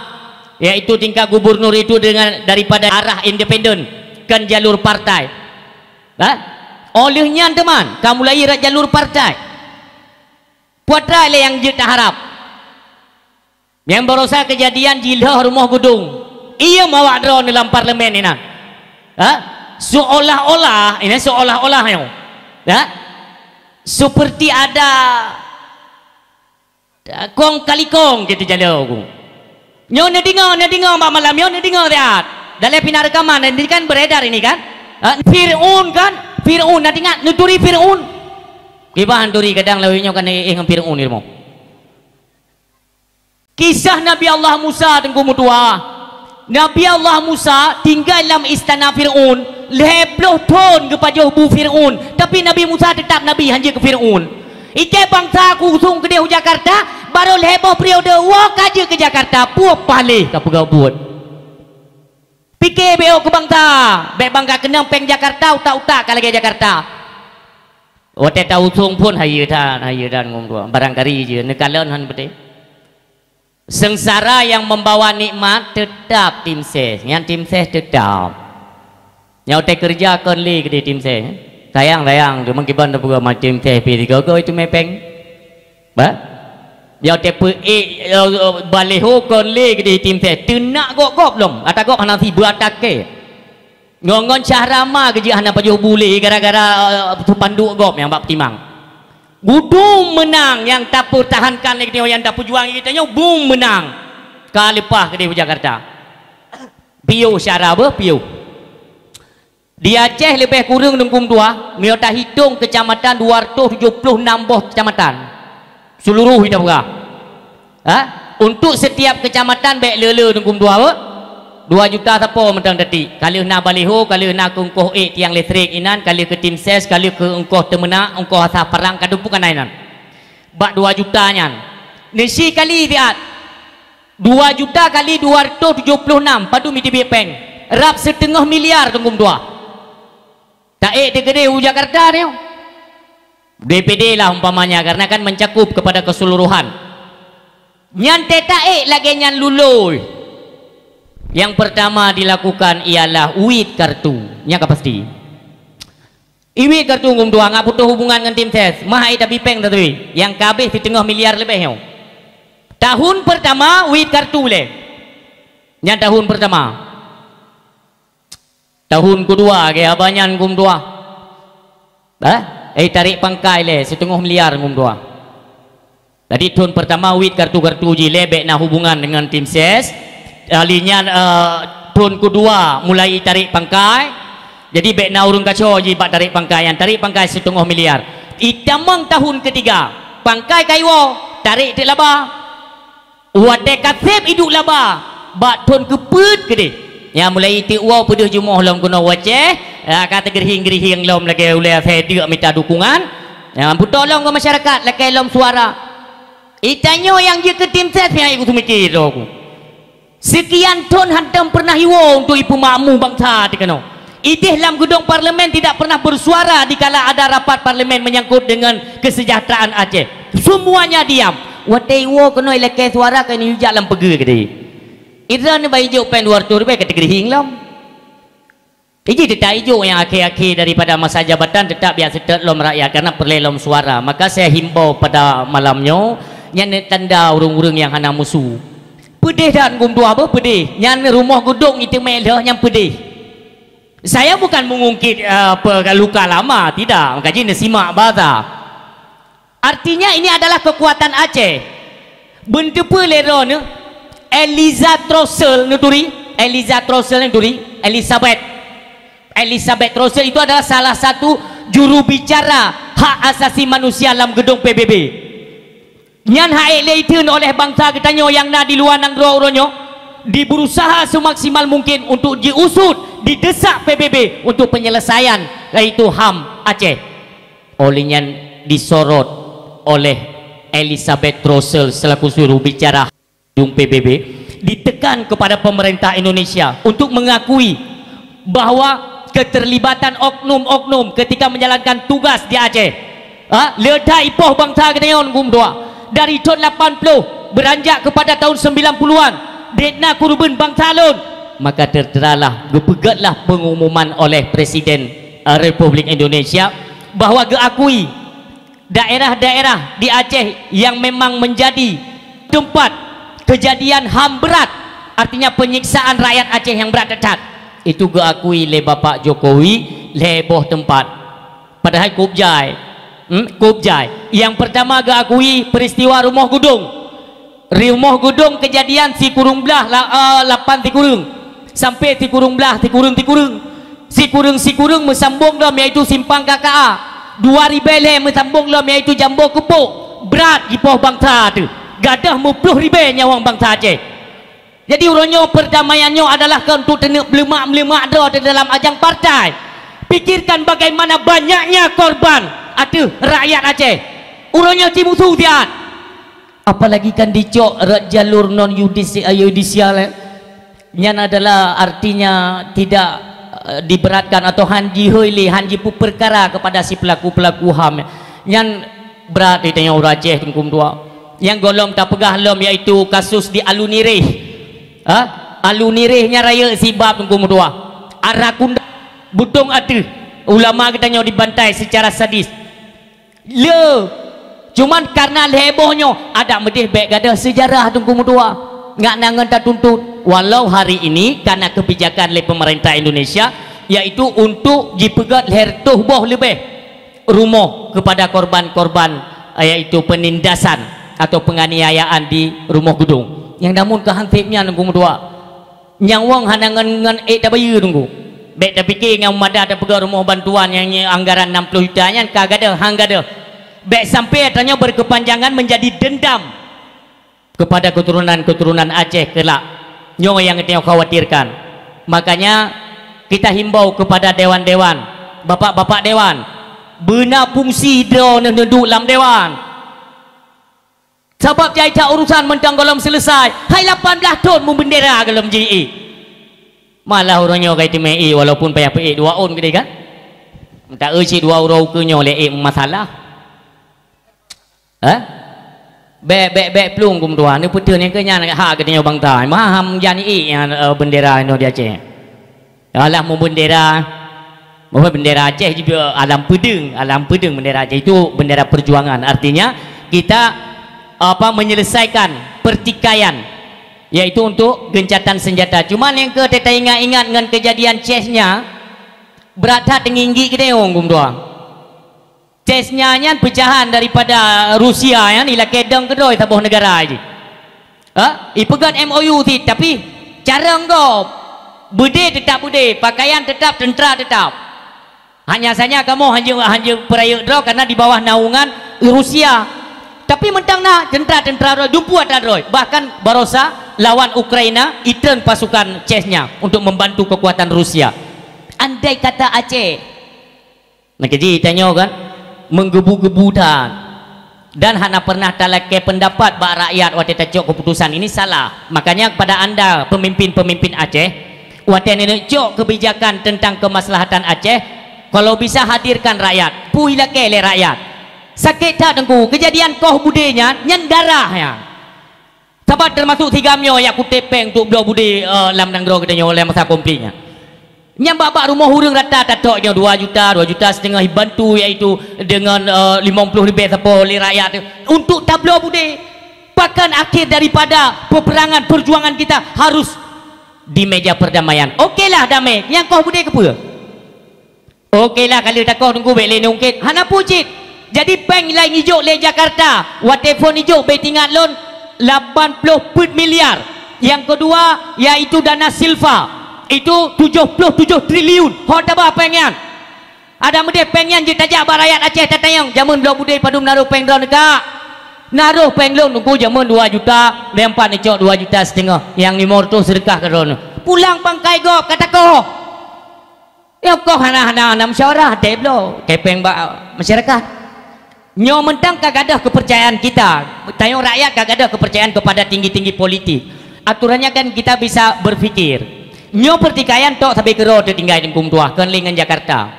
yaitu tingkat gubernur itu dengan daripada arah independen, kon jalur partai. Ha? Óh lheueh nyan teuma, ka mulai rot jalur partai. Peue atra lé nyang jeuet taharab. Nyang barosa keujadian jilhoh rumoh gudong. Iem awak droeneuh lam parlemen inan. Ha? Seolah-olah, ini seolah-olah nyoe. Ha? Seperti ada kong kali kong jeuet teujalok ku. Nyoe neudeungoe, neudeungoe bak malam nyoe neudeungoe siat. Dalam pih na rekaman, ini kan beredar ini kan? Ha, Fir'aun kan? Fir'aun, na teuingat neuturi Fir'aun? Kiban turi kadang lawét nyoe kan éh ngon Fir'aun ilmu. Kisah Nabi Allah Musa Teungku meutuah. Nabi Allah Musa tinggai lam istana Fir'aun, lhèe ploh thon geupajoh bu Fir'aun, tapi Nabi Musa teutap nabi han jeuet keu Fir'aun. Iké bansa kuusung keudeh u Jakarta, barô lhèe boh periode woe ka jeuet keu Jakarta, peue paléh ka peugah buet. Pike bék keu bansa, bék bangga keunong péng Jakarta, utak-utak ka lagèe Jakarta. Watèe tausung phon hayeue that, hayeue that ngom dua, barangkari jih neukalon han beutôi. Seungsara nyang membawa nikmat teutap tim ses, nyan tim ses teutap. Nyoe teukeureuja kon lé keudeh tim ses. Sayang-sayang, cuma kiban teupeugah ma tim ses pih sigoe-goe teumé péng. Bah? Nyoe teupeu-ék, eh, baliho kon lé keudeh tim ses. Teunak gob-gob lom, ata gob hana sibeue ata kèe. Ngon-ngon Syahrama geujeuet hana pajoh bu lé gara-gara, eh, spanduk gob nyang bak peutimang. Gudum meunang nyang tapeutahankan lé geutanyoe, nyang tapeujuang lé geutanyoe, bum meunang. Ka leupah keudeh u Jakarta. Piôh Syahra beuh, piôh. Di Aceh leubeh kureueng Teungku meutuah, meunyoe tahitong keucamatan dua ratus tujoh ploh nam boh keucamatan. Seuluruh ita peugah. Ha? Untuk setiap keucamatan bèk le-le Teungku meutuah, beuh. Dua juta sapo mantong tatiek. Ka lheueh na baliho, ka lheueh na keu ongkoh ék tiang listrik inan, ka lheueh keu tim ses, ka lheueh keu ongkoh teumeunak, ongkoh asah parang, ka dum peue ka na inan. Bak dua juta nyan. Neusi kali siat. Dua juta kali dua ratus tujoh ploh nam, padum iteubiet péng? Rab siteungoh miliar Teungku meutuah. Taék teukeudeh u Jakarta nyoe. D P D lah umpamanya, karena kan mencakup kepada keseluruhan. Nyan teuh taék lagèe nyan lulôi. Yang pertama dilakukan ialah uit kartu. Nyan ka pasti. Uit kartu Teungku meutuah, ngat putôh hubungan ngon tim ses. Mah ai tabi péng taturi. Nyang ka habéh siteungoh miliar leubeh nyoe. Tahun pertama uit kartu lé. Nyan tahun pertama. Tahun keudua, lagèe haba nyan Teungku meutuah. Bah? Eh, tarek pangkai lé, siteungoh miliar Teungku meutuah. Jadi, thon pertama uit kartu-kartu jih lé, bèk na hubungan deungon tim ses. Kali nyan, eh, thon keudua mulai tarek pangkai. Jadi, bèk na ureueng kaco jih bak tarek pangkai nyan. Tarek pangkai siteungoh miliar. Itamong tahun ketiga, pangkai ka iwoe, tarek teuk laba. Watée ka seb iduek laba, bak thon keupeuet keudeh. Nyan mulai tiek woe peudeuh jumoh lom keunoe u Aceh, ya, ka teugeurihieng-geurihieng lom lagée ulée asai deuk mita dukungan. Nyan beutôi lom keu masyarakat lakée lom suara. Itanyoe nyang jeuet keu tim ses nyang iku seumiké droe ku. Seukian thon hantom peureunah iwoe untuk ipeumakmu bansa teuh keunoe. Ideh lam geudong parlemen tidak pernah bersuara dikala ada rapat parlemen menyangkut dengan kesejahteraan Aceh. Semuanya diam. Watée iwoe keunoe ilakée suara keu neujak lam peugeuh keudeh. Idroeneuh ban ijok péng dua reutôh ribée ka teugeurihieng lom. Iji teutap ijok nyang akhé-akhé daripada masa jabatan teutap biak seutôt lom rakyat karena peureulée lom suara. Maka saya himbau pada malam nyoe, nyan tanda ureuëng-ureuëng nyang hana musu. Peudeh that gum dua beuh peudeh. Nyan rumoh geudong iteumé lheueh nyang peudeh. Saya bukan mengungkit, eh, apa, luka lama, tidak. Maka jih neusimak basa. Artinya ini adalah kekuatan Aceh. Beunteupeu lé droeneuh, Eliza Trussel neuturi, Eliza Trussel neuturi, Elizabeth. Elizabeth Trussel itu adalah salah satu juru bicara hak asasi manusia lam gedong P B B. Nyan hak ék lé itheun oleh bansa geutanyoe nyang na di luwa nanggroe uroe nyoe, diberusaha seumaksimal mungkin untuk jiusut, didesak P B B untuk penyelesaian, yaitu HAM Aceh. Oleh nyan disorot oleh Elizabeth Trussel selaku juru bicara gedung P B B, ditekan kepada pemerintah Indonesia untuk mengakui bahwa keterlibatan oknum-oknum ketika menjalankan tugas di Aceh, ha, le that ipoh bansa geutanyoe gum dua. Dari thon lapan ploh beranjak kepada tahun sembilan puluhan, dek na keureubeuen bansa lôn, maka terteralah, geupeugötlah pengumuman oleh Presiden, eh, Republik Indonesia bahwa geuakui daerah-daerah di Aceh yang memang menjadi tempat kejadian HAM berat, artinya penyiksaan rakyat Aceh yang berat that, itu geuakui lé Bapak Jokowi lhée boh teumpat. Padahai kôb jai. Hmm, kôb jai. Nyang peurtama geuakui peristiwa rumoh geudong. Rumoh geudong kejadian sikureueng blah la-, eh, lapan sikureueng. Sampai sikureueng blah, sikureueng-sikureueng. Sikureueng-sikureueng meusambong lom yaitu simpang K K A. Dua ribée lhée meusambong lom yaitu Jambo Keupok. Brat jipoh bansa teuh. Gadôh meuploh ribée nyawöng bansa Aceh. Jadi uroe nyoe perdamaian nyoe adalah keu untuk teuneuk meuleumak-meuleumak droe teuh dalam ajang partai. Pikirkan bagaimana banyaknya korban ateueh rakyat Aceh. Uroe nyoe cimusu siat. Apalagi kan dicok rot jalur non yudisi-, yudisial, eh. Nyan adalah artinya tidak, eh, diberatkan atau han jihôi lé, han jipeupeukara kepada si pelaku-pelaku HAM. Nyan brat di tanyoe ureuëng Aceh teungku dua. Nyang gohlom tapeugah lom yaitu kasus di Alun Nirih. Ha? Alun Nirih nyan rayeuk sibab teungku dua. Arakunda, Butong Ateuh, ulama geutanyoe dibantai secara sadis. Le, cuman karena lhée boh nyoe, adak meudeh bék gadôh seujarah teungku meutuah. Ngat na ngon tatuntut. Walau hari ini karena kebijakan lé pemerintah Indonesia, yaitu untuk jipeugét lhée reutôh boh leubeh rumoh kepada korban-korban, yaitu penindasan atau penganiayaan di rumoh geudong. Nyang namun keu hanseb nyan teungku meutuah. Nyang wong hana ngon, ngon ék tabayeue teungku. Bék tapike nyang meumada tapeugah rumoh bantuan nyang nyoe anggaran enam puluh juta nyan ka gadôh, han gadôh. Bék sampai tanyoe berkepanjangan menjadi dendam kepada keturunan-keturunan Aceh kelak. Nyoe nyang tanyoe khawatirkan. Makanya kita himbau kepada dewan-dewan, bapak-bapak dewan, beuna fungsi droeneuh neuduek lam dewan. Sabab jai that urusan mantong gohlom seuleusai, hai lapan blaih thon meubendera gohlom ji ék. Malah uroe nyoe ka iteumé ék walaupun payah peuék dua ôn keudeh kan. Meuta eu cit dua uroe ukeue nyoe lé ék meumasalah. Hah? Bék, bék, bék plueng geumeudua, neupeuteun nyang keu nyan hak geutanyoe bansa. Maham jan ék nyan, eh, bendera inoe di Aceh. Alah meubendera, meubendera Aceh juga alam peudeueng, alam peudeueng bendera Aceh itu bendera perjuangan. Artinya kita, apa, menyelesaikan pertikaian, yaitu untuk gencatan senjata. Cuma nyang keu teuingat-ingat ngon kejadian Chechnya, brat that teunginggi geutanyoe geumeudua. Chechnya nyan peucahan daripada Rusia nyan ilakée dong keudroe saboh neugara jih. Ha? Ipeugét M O U cit, tapi carông gob. Beudé teutap beudé, pakaian teutap, teuntra teutap. Hanya saja kamoe hanjeuet, hanjeuet peurayeuk droe karena di bawah naungan Rusia. Tapi mantong na teuntra-teuntra droe, dumpeue atra droe. Bahkan barosa lawan Ukraina, itreun pasukan Chechnya untuk membantu kekuatan Rusia. Andai kata Aceh, nah, keji tanyoe kan, menggebu-gebu that. Dan hana pernah talakée pendapat bak rakyat watée tacok keputusan ini salah. Makanya kepada anda pemimpin-pemimpin Aceh, watée neuneuk cok kebijakan tentang kemaslahatan Aceh, kalau bisa hadirkan rakyat, pui lakée lé rakyat. Sakét that Teungku, kejadian koh budé nyan, nyan darah nyan. Sabab termasuk si GAM nyoe jak kutéb péng untuk bloe budé, eh, lam nanggroe geutanyoe lam masa konflik nyan. Nyan bak-bak rumoh ureuëng rata tatok nyoe dua juta, dua juta setengah dibantu, iaitu dengan, eh, limong ploh ribée sapo lé rakyat tu untuk tabloe budé. Bahkan akhir daripada peperangan perjuangan kita harus di meja perdamaian. Okelah damai, nyang koh budé keupeue? Okelah, ka lheueh takoh Teungku bék lé neungkét, hana peue cit. Jadi péng nyang ijok lé Jakarta, watée phon ijok bék teuingat lôn, lapan ploh peuet miliar. Nyang keudua, yaitu dana silva, itu tujoh ploh tujoh triliun. Ho tabah péng nyan. Adak meudeh péng nyan jeuet tajak bak rakyat Aceh tatanyong, jameun bloe budé padum naroh péng droeneuh ka? Naroh péng lôn Teungku jameun dua juta, nyang pat neucok dua juta setengah, nyang limong reutôh seudeukah keu droeneuh. Pulang pangkai gob ka takoh. Nyoe koh hana, hana, hana musyawarah, até bloe, kepeng bak masyarakat. Nyoe mantong ka gadôh kepercayaan kita, tanyoe rakyat ka gadôh kepercayaan kepada tinggi-tinggi politik. Aturannya kan kita bisa berpikir. Nyoe pertikaian tok sabe keudroe teutinggai Teungku meutuah, kon lé ngon Jakarta.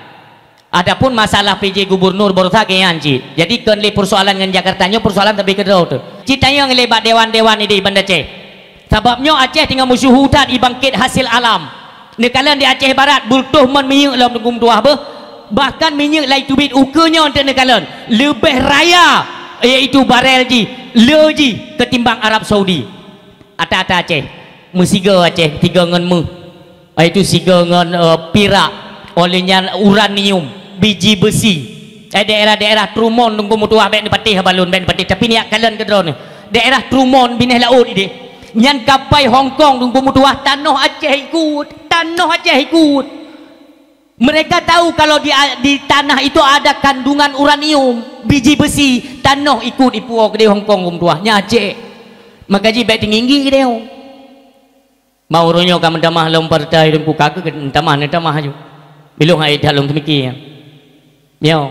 Adapun masalah P J gubernur barosa keu nyan cit. Jadi kon lé persoalan ngon Jakarta, nyoe persoalan sabe keudroe teuh. Cit tanyong lé bak dewan-dewan idéh Banda Aceh. Sabab nyoe Aceh teungoh meusyeuhu that i bangkét hasil alam. Neukalon di Aceh Barat, beureutôh mon minyeuk lom Teungku meutuah beuh. Bahkan minyeuk lai teubiet ukeue nyoe teuh neukalon leubeh raya, yaitu barel jih, le jih ketimbang Arab Saudi. Ata-ata Aceh, meusigoe Aceh, sigoe ngon méuh, yaitu sigoe ngon, eh, pirak, óh lheueh nyan uranium, biji besi. Eh, daerah-daerah Trumun Teungku meutuah bék neupatéh haba lôn, bék neupatéh, tapi neujak kalon keudroe nyoe. Daerah Trumun binéh laôt idéh. Nyan kapai Hong Kong Teungku meutuah, tanoh Aceh ikot, tanoh Aceh ikot. Mereka tahu kalau di, di tanah itu ada kandungan uranium, biji besi, tanoh ikot ipuwoe keudéh Hong Kong Teungku meutuah, nyan Aceh. Maka jih bék teunginggi keudéh. Mau uroe nyoe ka meutamah lom partai Teungku, ka keuh meutamah, neutamah aju. Bilong hai that lôn teumiki nyan. Nyoe,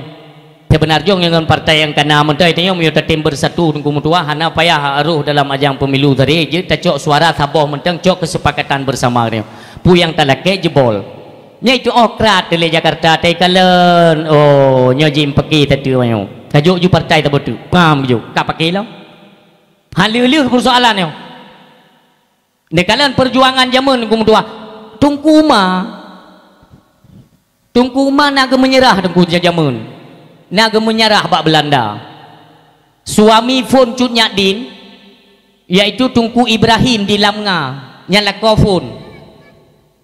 seubeuna jih ngon partai nyang kana mantong, tanyoe meunyoe tatem bersatu Teungku meutuah, hana payah rôh dalam ajang pemilu tadi, jeuet tacok suara saboh mantong, cok kesepakatan bersama nyoe. Peue nyang talakée jebol. Nyoe itu oh krat lé Jakarta, tai kalon. Oh, nyoe jih meupaké tatu nyoe. Tajok ju partai taboh tu. Paham ju, ka paké lom. Haleue-leue persoalan nyoe. Neukalon perjuangan jameun Teungku meutuah. Teungku Uma. Teungku Uma na geumeunyeurah Teungku jameun. Na geumeunyeurah bak Beulanda. Suami phon Cut Nyak Din, yaitu Teungku Ibrahim di Lamnga, nyan lakoe phon.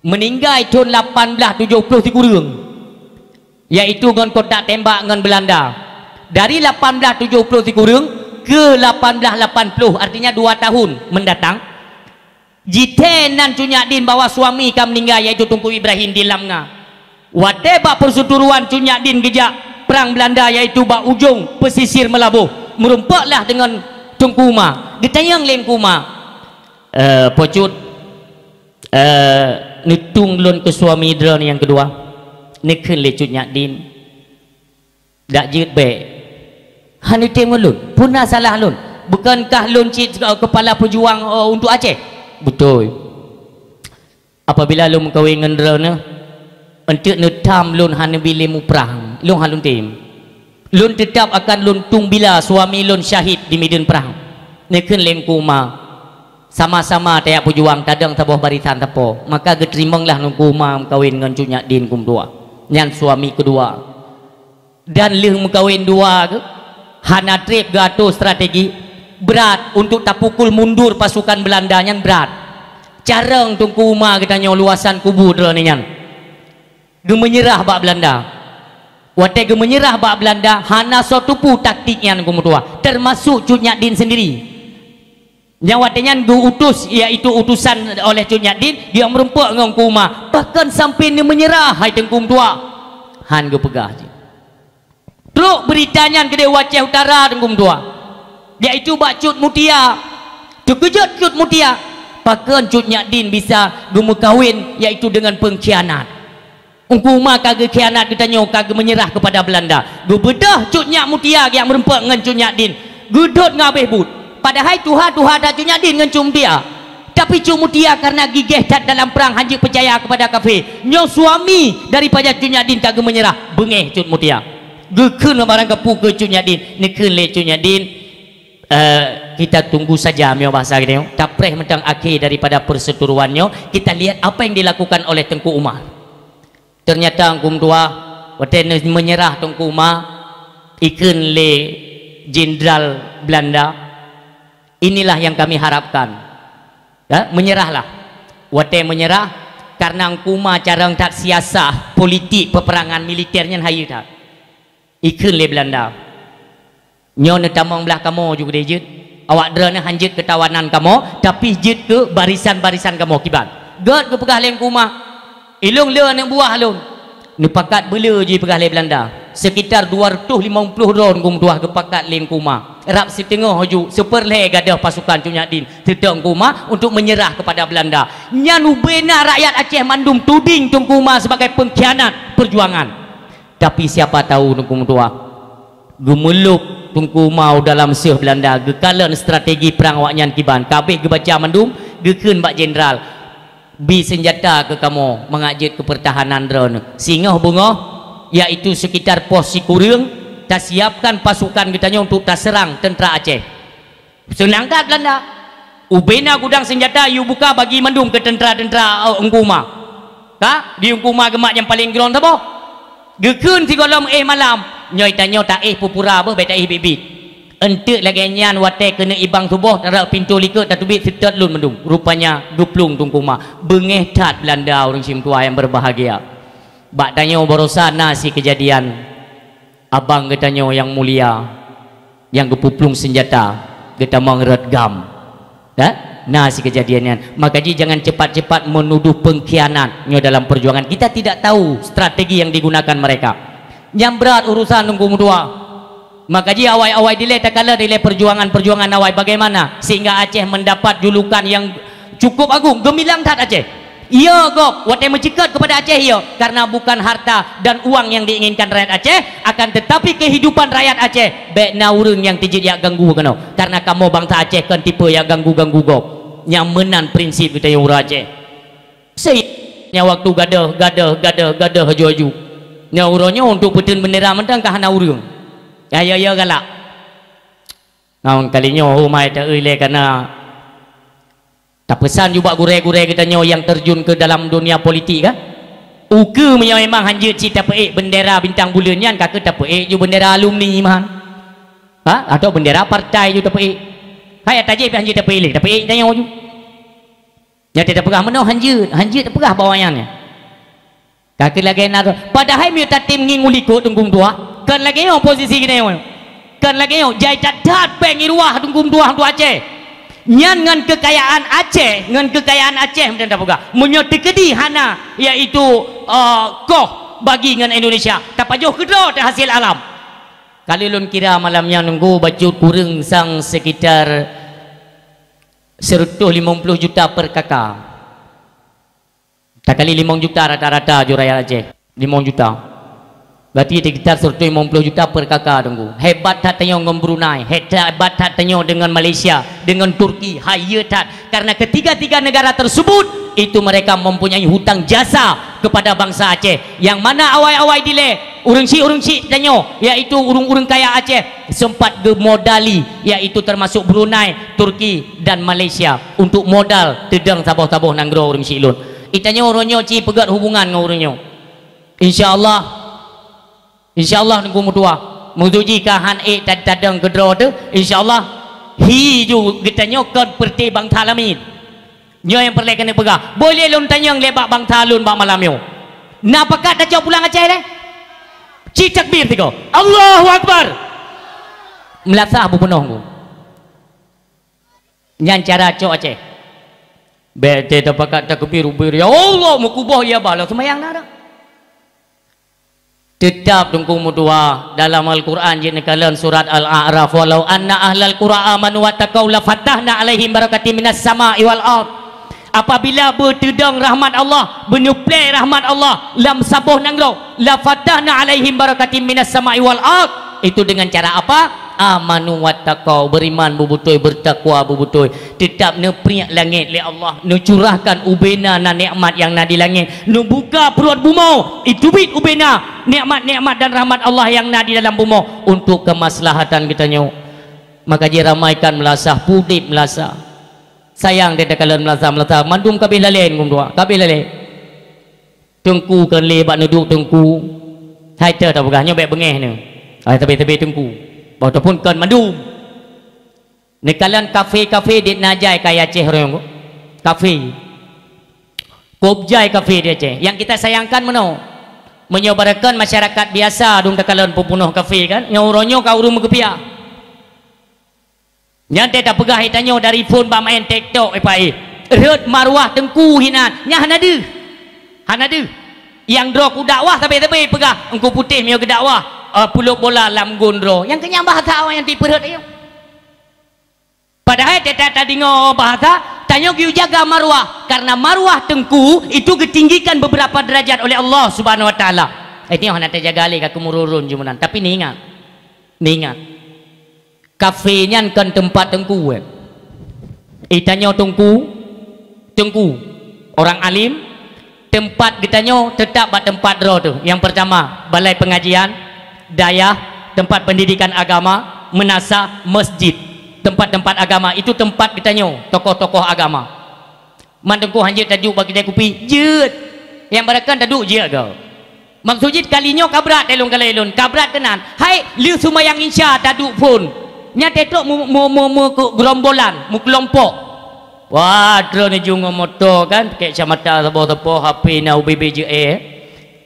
Meuninggai thon lapan blaih tujoh ploh sikureueng, yaitu ngon kontak tembak ngon Beulanda. Dari lapan blaih tujoh ploh sikureueng ke lapan blaih lapan ploh, artinya dua tahun mendatang, jithée nan Cut Nyak Din bahwa suami ka meuninggai, yaitu Teungku Ibrahim di Lamnga. Watée bak perseuturuan Cut Nyak Din geujak prang Beulanda, yaitu bak ujong pesisir Meulaboh, meurumpoklah deungon Teungku Uma. Geutanyong lé Teungku Uma, "Eh, Po Cut, eh, neutueng lôn keu suami droeneuh nyang keudua?" Neukheun lé Cut Nyak Din, "Dak jeuet bék. Hana tem ngon lôn. Peue na salah lôn? Bukankah lôn cit, eh, kepala pejuang, eh, untuk Aceh?" "Beutôi. Apabila lôn meukawen ngon droeneuh, eunteuk neutham lôn hana bi lé muprang, lôn hana lôn tem. Lôn teutab akan lôn tueng bila suami lôn syahid di mideuen prang." Neukheun lé Teungku Uma, "Sama-sama tajak peujuang, tadong saboh barisan sapo." Maka geuteurimonglah Teungku Uma meukawen ngon Cut Nyak Din Teungku meutuah. Nyan suami keudua. Dan lheueh meukawen dua geuh, hana treb geuatô strategi, brat untuk tapukul mundur pasukan Beulanda nyan brat. Carông Teungku Uma geutanyoe luwasan kubu droeneuh nyan. Geumeunyeurah bak Beulanda. Watée geumeunyeurah bak Beulanda, hana soe teupeu taktik nyan Teungku meutuah, teumasok Cut Nyak Din seundiri. Nyang watée nyan geu-utus, yaitu utusan oleh Cut Nyak Din, geuyue meurumpok ngon Teungku Uma, bahkan sampoe neumeunyeurah hai Teungku meutuah. Han geupeugah jih. Trok beurita nyan keudeh u Aceh Utara Teungku meutuah. yaitu bak Cut Mutia. Teukeujot Cut Mutia, pakon Cut Nyak Din bisa geumeukawen, yaitu deungon peungkhianat. Teungku Uma ka geukhianat geutanyoe, ka geumeunyeurah keupada Beulanda. Geubeudôh Cut Nyak Mutia nyang meurumpok ngon Cut Nyak Din, geudhôt ngon abéh buet. Padahai tuha-tuha that Cut Nyak Din ngon Cut Mutia. Tapi Cut Mutia kareuna gigéh that dalam prang, hanjeuet peucaya keupada kafé. Nyoe suami daripada Cut Nyak Din ka geumeunyeurah, beungéh Cut Mutia. Geukheun barang kapeue keu Cut Nyak Din, neukheun lé Cut Nyak Din, eh, kita tunggu saja, meunyoe bahasa geutanyoe, tapreh mantong akhé daripada perseteruan nyoe, kita lihat apa yang dilakukan oleh Teungku Umar. Ternyata Teungku Meutuah, watée neumeunyeurah Teungku Umar, ikheun lé jenderal Beulanda, inilah yang kami harapkan. Ya, menyerahlah. Watée meunyeurah, kareuna Teungku Umar carông that siasah politik peperangan militer nyan hayeue that. Ikheun lé Beulanda. Nyoe neutamong blah kamoe ju keudeh jeuet. Awak droeneuh hanjeuet keu tawanan kamoe, tapi jeuet keu barisan-barisan kamoe kiban. Gét geupeugah lé Teungku Umar, "Ilôn le aneuk buah lôn." Neupakat beule jipeugah lé Beulanda. Sekitar dua ratus lima puluh droe Teungku Meutuah geupakat lé Teungku Umar. Rab siteungoh ju, seupeureulhée gadôh pasukan Cut Nyak Din, seutôt Teungku Umar untuk menyerah kepada Beulanda. Nyan ubena rakyat Aceh mandum tuding Teungku Umar sebagai pengkhianat perjuangan. Tapi siapa tahu Teungku Meutuah, geumeulôb Teungku Umar dalam seuh Beulanda, geukalon strategi prang awaknyan kiban. Ka abéh geubaca mandum, geukheun bak jenderal, "Bi seunjata keu kamoe mangat jeuet keu peurtahanan droeneuh. Singoh beungoh, yaitu sekitar pos sikureueng, tasiapkan pasukan geutanyoe untuk taseurang teuntra Aceh." Seunang that Beulanda. Ubena gudang seunjata yue buka bagi mandum keu teuntra-teuntra, eh, Teungku Umar. Ka, di Teungku Umar geumat nyang paleng keulôn saboh. Geukheun sigohlom éh malam, "Nyoe tanyoe taéh pura-pura beuh, bék taéh biet-biet." Eunteuk lagée nyan watée keuneuk ibang suboh, tarak pintoe likot tateubiet, seutôt lôn mandum. Rupanya geuplueng Teungku Umar. Beungéh that Beulanda, ureuëng syiek meutuah nyang berbahagia. Bak tanyoe baroesa na si keujadian abang geutanyoe nyang mulia, nyang geupeuplueng seunjata, geutamong rot GAM. Ya? Na si keujadian nyan. Maka jih jangan cepat-cepat menuduh pengkhianat nyoe dalam perjuangan. Kita tidak tahu strategi yang digunakan mereka. Nyang brat urusan Teungku Meutuah. Maka jih awai-awai dilée takalon dilée perjuangan-perjuangan awai bagaimana sehingga Aceh mendapat julukan yang cukup agung, geumilang that Aceh. Iya gob, watée meuceukeut keupada Aceh iya, karena bukan harta dan uang yang diinginkan rakyat Aceh, akan tetapi kehidupan rakyat Aceh, bék na ureuëng nyang teujeuet jak ganggu keunoe, karena kamoe bansa Aceh kon tipe jak ganggu-ganggu gob. Nyang meunan prinsip geutanyoe ureuëng Aceh. Sehingga waktu gadôh, gadôh, gadôh, gadôh aju-aju. Nyoe uroe nyoe untuk peuteun bendera mantong ka hana ureuëng. Ya, ya, ya, galak. Ngon kali nyoe, humai ta-eu ilée kana tapeusan ju bak gurée-gurée geutanyoe nyang terjun ke dalam dunia politik, kan? Ukeue meunyoe memang hanjeuet cit tapeuék bendera bintang buleuen nyan, ka keuh tapeuék ju bendera alumni meuhan. Ha? Atau bendera partai ju tapeuék. Hai ata jih pih hanjeuet tapeuék lé, tapeuék tanyoe ju. Nyang tapeugah meunoe hanjeuet, hanjeuet tapeugah bak awaknyan nyan. Ka keuh lagée na, padahai meunyoe tatem ngieng u likot Teungku Meutuah, kon lagée nyoe posisi geutanyoe. Kon lagée nyoe, jai that-that péng i ruah Teungku Meutuah untuk Aceh. Nyan ngon keukayaan Aceh, ngon keukayaan Aceh meunan tapeugah. Meunyoe teukeudi hana, yaitu, eh, koh bagi ngon Indonesia, tapajoh keudroe teuh hasil alam. Kalau lôn kira malam nyan Teungku bacut kureueng sang sekitar seratus lima puluh juta per K K. Takali limong juta rata-rata ju rakyat Aceh. Limong juta. Berarti sekitar seratus lima puluh juta per K K, Teungku. Hebat that tanyoe ngon Brunei. Hebat that tanyoe dengan Malaysia, dengan Turki. Hayeue that. Karena ketiga-tiga negara tersebut, itu mereka mempunyai hutang jasa kepada bangsa Aceh. Yang mana awai-awai dilée, ureuëng syiek-ureuëng syiek tanyoe, yaitu ureuëng-ureuëng kaya Aceh, sempat geumodali, yaitu termasuk Brunei, Turki, dan Malaysia, untuk modal teudong saboh-saboh nanggroe ureuëng syiek lôn. Itanyoe uroe nyoe ci peugét hubungan ngon ureuëng nyoe. Insya Allah, insya Allah Teungku Meutuah, meunyoe jih ka han ék tad-, tadong keudroe teuh, insya Allah, hi ju geutanyoe kon peureuté bansa lamin. Nyoe nyang peureulée keuneuk peugah. Boh lé lôn tanyong lé bak bansa lôn bak malam nyoe. Na pakat tacok pulang Aceh lé? Ci takbir tiga. Allahu Akbar. Meulasah bupeunoh ngon. Nyan cara cok Aceh. Bék teuh tapakat takbir ubir, "Ya Allah, meukuboh ya bah," lah seumayang na dak? Teutab Teungku meutuah, dalam Al-Quran jeuet neukalon surat Al-A'raf, "Walau anna ahlal qura amanu wattaqau lafatahna 'alaihim barakatim minas sama'i wal ard." Apabila beuteudong rahmat Allah, beuneuplé rahmat Allah lam saboh nanggroe, "Lafatahna 'alaihim barakatim minas sama'i wal ard." Itu dengan cara apa? "Amanu wattaqau", beriman beubeutôi, bertakwa beubeutôi. Teutab neupriek langét lé Allah, neucurahkan ubena na nikmat nyang na di langét, neubuka pruet bumoe, iteubiet ubena nikmat-nikmat dan rahmat Allah nyang na di dalam bumoe untuk kemaslahatan geutanyoe. Maka jiramaikan meulasah, pudeb meulasah. Sayang teutab kalon meulasah-meulasah, mandum ka abéh lalén, Teungku meutuah, ka abéh lalén. Teungku kon lé bak neuduek Teungku. Hai teuh tapeugah nyoe bék beungéh nyoe. Hai, sabe-sabe Teungku. Bah, ataupun kon mandum. Neukalon kafé-kafé di na jai kayée Aceh roh nyoe. Kafé. Kôb jai kafé di Aceh. Nyang kita sayangkan meunoe. Meunyoe barokon masyarakat biasa dum takalon peupunoh kafé kan, nyoe uroe nyoe ka ureuëng meukeupia. Nyan teuh tapeugah geutanyoe dari phon bak maén TikTok, eh, Pak, eh. Rhot maruah Teungku hinan. Nyan hana deuh. Hana deuh. Nyang droe kudakwah sabe-sabe peugah, Teungku Putéh meunyoe geudakwah, eh, pulop bola lam gon droe. Nyang keu nyan bahasa awak nyang tipeurhot ayong. Padahai teutab tadeungoe bahasa, tanyoe geuyue jaga maruah. Karena maruah Teungku itu geutinggikan beberapa derajat oleh Allah Subhanahu Wa Taala. Eh, nyoe hana tajaga lé ka keumururun jumeunan. Tapi neuingat. Neuingat. Kafé nyan kon teumpat Teungku, eh. Geutanyoe Teungku, Teungku, orang alim, teumpat geutanyoe teutab bak teumpat droe teuh. Nyang peurtama, balai peungajian, dayah, teumpat peundidikan agama, meunasah, masjid, teumpat-teumpat agama, itu teumpat geutanyoe, tokoh-tokoh agama. Man Teungku han jeuet taduek bak keude kupi, jeuet. Nyang barokon taduek jeuet goe. Maksud jih kali nyoe ka brat lé lôn, ka lheueh lôn, ka brat keunan. Hai, lheueh seumayang Isya taduek phon. Nyan teuh trok mu-, mu-, mu-, mu-, keu geurombolan, meukelompok. Wah, droeneuh ju ngon moto kan, pakèk kacamata saboh-saboh, H P na ubé-bé jeuet, eh.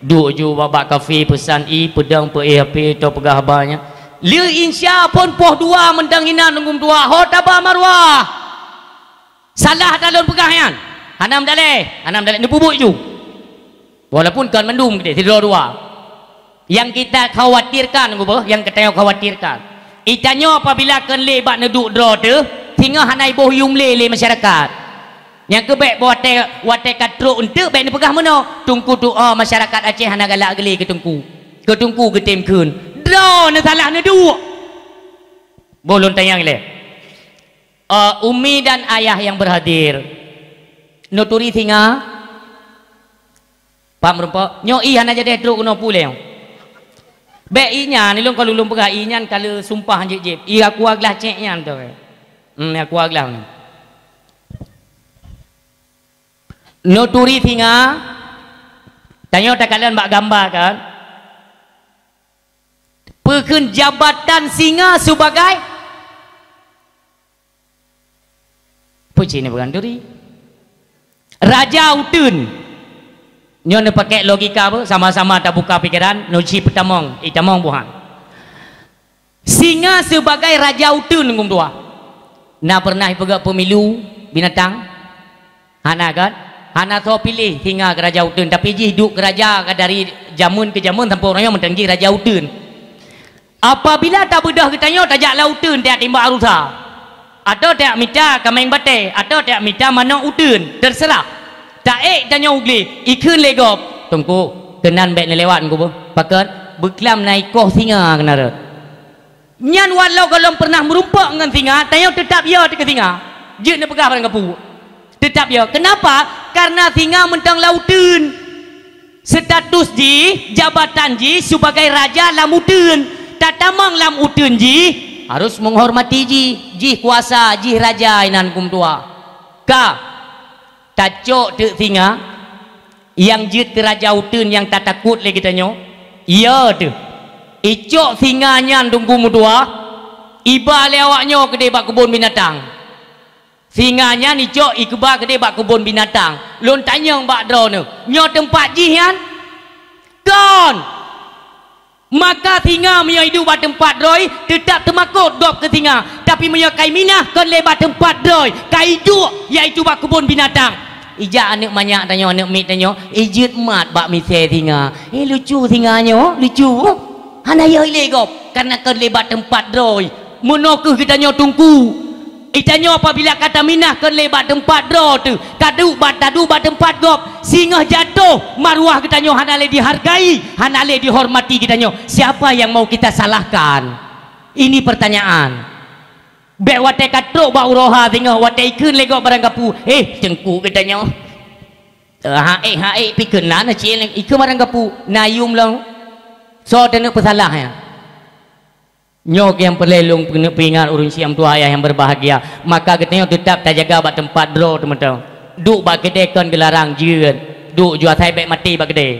Duek ju bak-bak kafé peusan ie, peudong peuéh H P, atau peugah haba nyan. Lheueh Isya phon poh dua mantong inan Teungku meutuah, ho taba maruah. Salah ata lôn peugah nyan? Hana meudaleh, hana meudaleh, neupeubuet ju. Walaupun kon mandum keudeh, sidroe dua. Nyang kita khawatirkan, Teungku, nyang geutanyoe khawatirkan. Geutanyoe apabila kon lé bak neuduek droe teuh, singoh hana iboh yum lé lé masyarakat. Nyang keuh bék watèe, watèe ka trok eunteuk bék neupeugah meunoe, Teungku tuoe masyarakat Aceh hana galak geulé keu Teungku. Keu Teungku geutem kheun. Droeneuh salah neuduek. Boh lôn tanyong ilèe. Eh, umi dan ayah yang berhadir. Neuturi singa? Paham meurumpok? Nyoe ie hana jadeh trok keunoe puléh. Bék ie nyan, ilôn ka lôn peugah ie nyan ka lheueh sumpah jép-jép. Ie aqua glass cék nyan teuh. Hmm, aqua glass nyan. Neuturi singa? Tanyoe takalon bak gamba kan? Peukheun jabatan singa sebagai, peue cit neupeugah neuturi? Raja uteuen. Nyoe neupakèk logika beuh, sama-sama tabuka pikiran, neuci peutamong, itamong buhan. Singa sebagai raja uteuen, Teungku meutuah. Na pernah ipeugah pemilu binatang? Hana kan? Hana soe piléh singa keu raja uteuen, tapi jih duek keu raja ka dari jameun keu jameun sampoe uroe nyoe mantong jih raja uteuen. Apabila tabeudôh geutanyoe tajak lam uteuen tajak timbak rusa, atau tajak mita kaméng batèe, atau tajak mita manok uteuen, teuseurah. Taék tanyoe u glé, ikheun lé gob, "Teungku, keunan bék neulewat Teungku beuh." Pakon? Beuklam na ikoh singa keunan rot. Nyan walau gohlom pernah meurumpok ngon singa, tanyoe teutab yo teuh keu singa. Jeuet neupeugah barang gapu. Teutab yo. Kenapa? Karena singa mantong lam uteuen. Status jih, jabatan jih sebagai raja lam uteuen. Tatamong lam uteuen jih, harus menghormati jih. Jih kuasa, jih raja inan Teungku meutuah. Ka. Tacok teuk singa nyang jeuet keu raja uteuen nyang tatakot lé geutanyoe? Iya teuh. Icok singa nyan Teungku meutuah, iba lé awaknyoe keudeh bak keubon binatang. Singa nyan icok ikeuba keudeh bak keubon binatang. Lôn tanyong bak droeneuh, nyoe teumpat jih nyan? Kon! Maka singa meunyoe iduek bak teumpat droe, teutab teumakot gob keu singa. Tapi meunyoe ka iminah kon lé bak teumpat droe, ka iduek, yaitu bak keubon binatang. Ijak aneuk manyak tanyoe, aneuk miet tanyoe, ijeuet mat bak misée singa. Eh, lucu singa nyoe, lucu. Hana yö ilée gob, kareuna kon lé bak teumpat droe. Meunoe kheueh geutanyoe teungku. Geutanyoe apabila ka taminah kon lé bak teumpat droe teuh, ka duek bak, taduek bak teumpat gob, singoh jatoh, maruah geutanyoe hana lé dihargai, hana lé dihormati geutanyoe. Siapa yang mau kita salahkan? Ini pertanyaan. Bék watée ka trok bak uroe ha singoh watée ikheun lé gob barang gapu, "Eh, teungku geutanyoe." Eh, ha-ék, ha-ék, pi keunan cit ikheun barang gapu, na yum lom. Soe teuneuk peusalah nyan? Nyoe nyang peureulée lôn peuingat ureuëng siam tuha ayah nyang berbahagia. Maka geutanyoe teutab tajaga bak teumpat droe teumeuteueng. Duek bak keudée kon geularang jeuet. Duek jua sai bék maté bak keudée.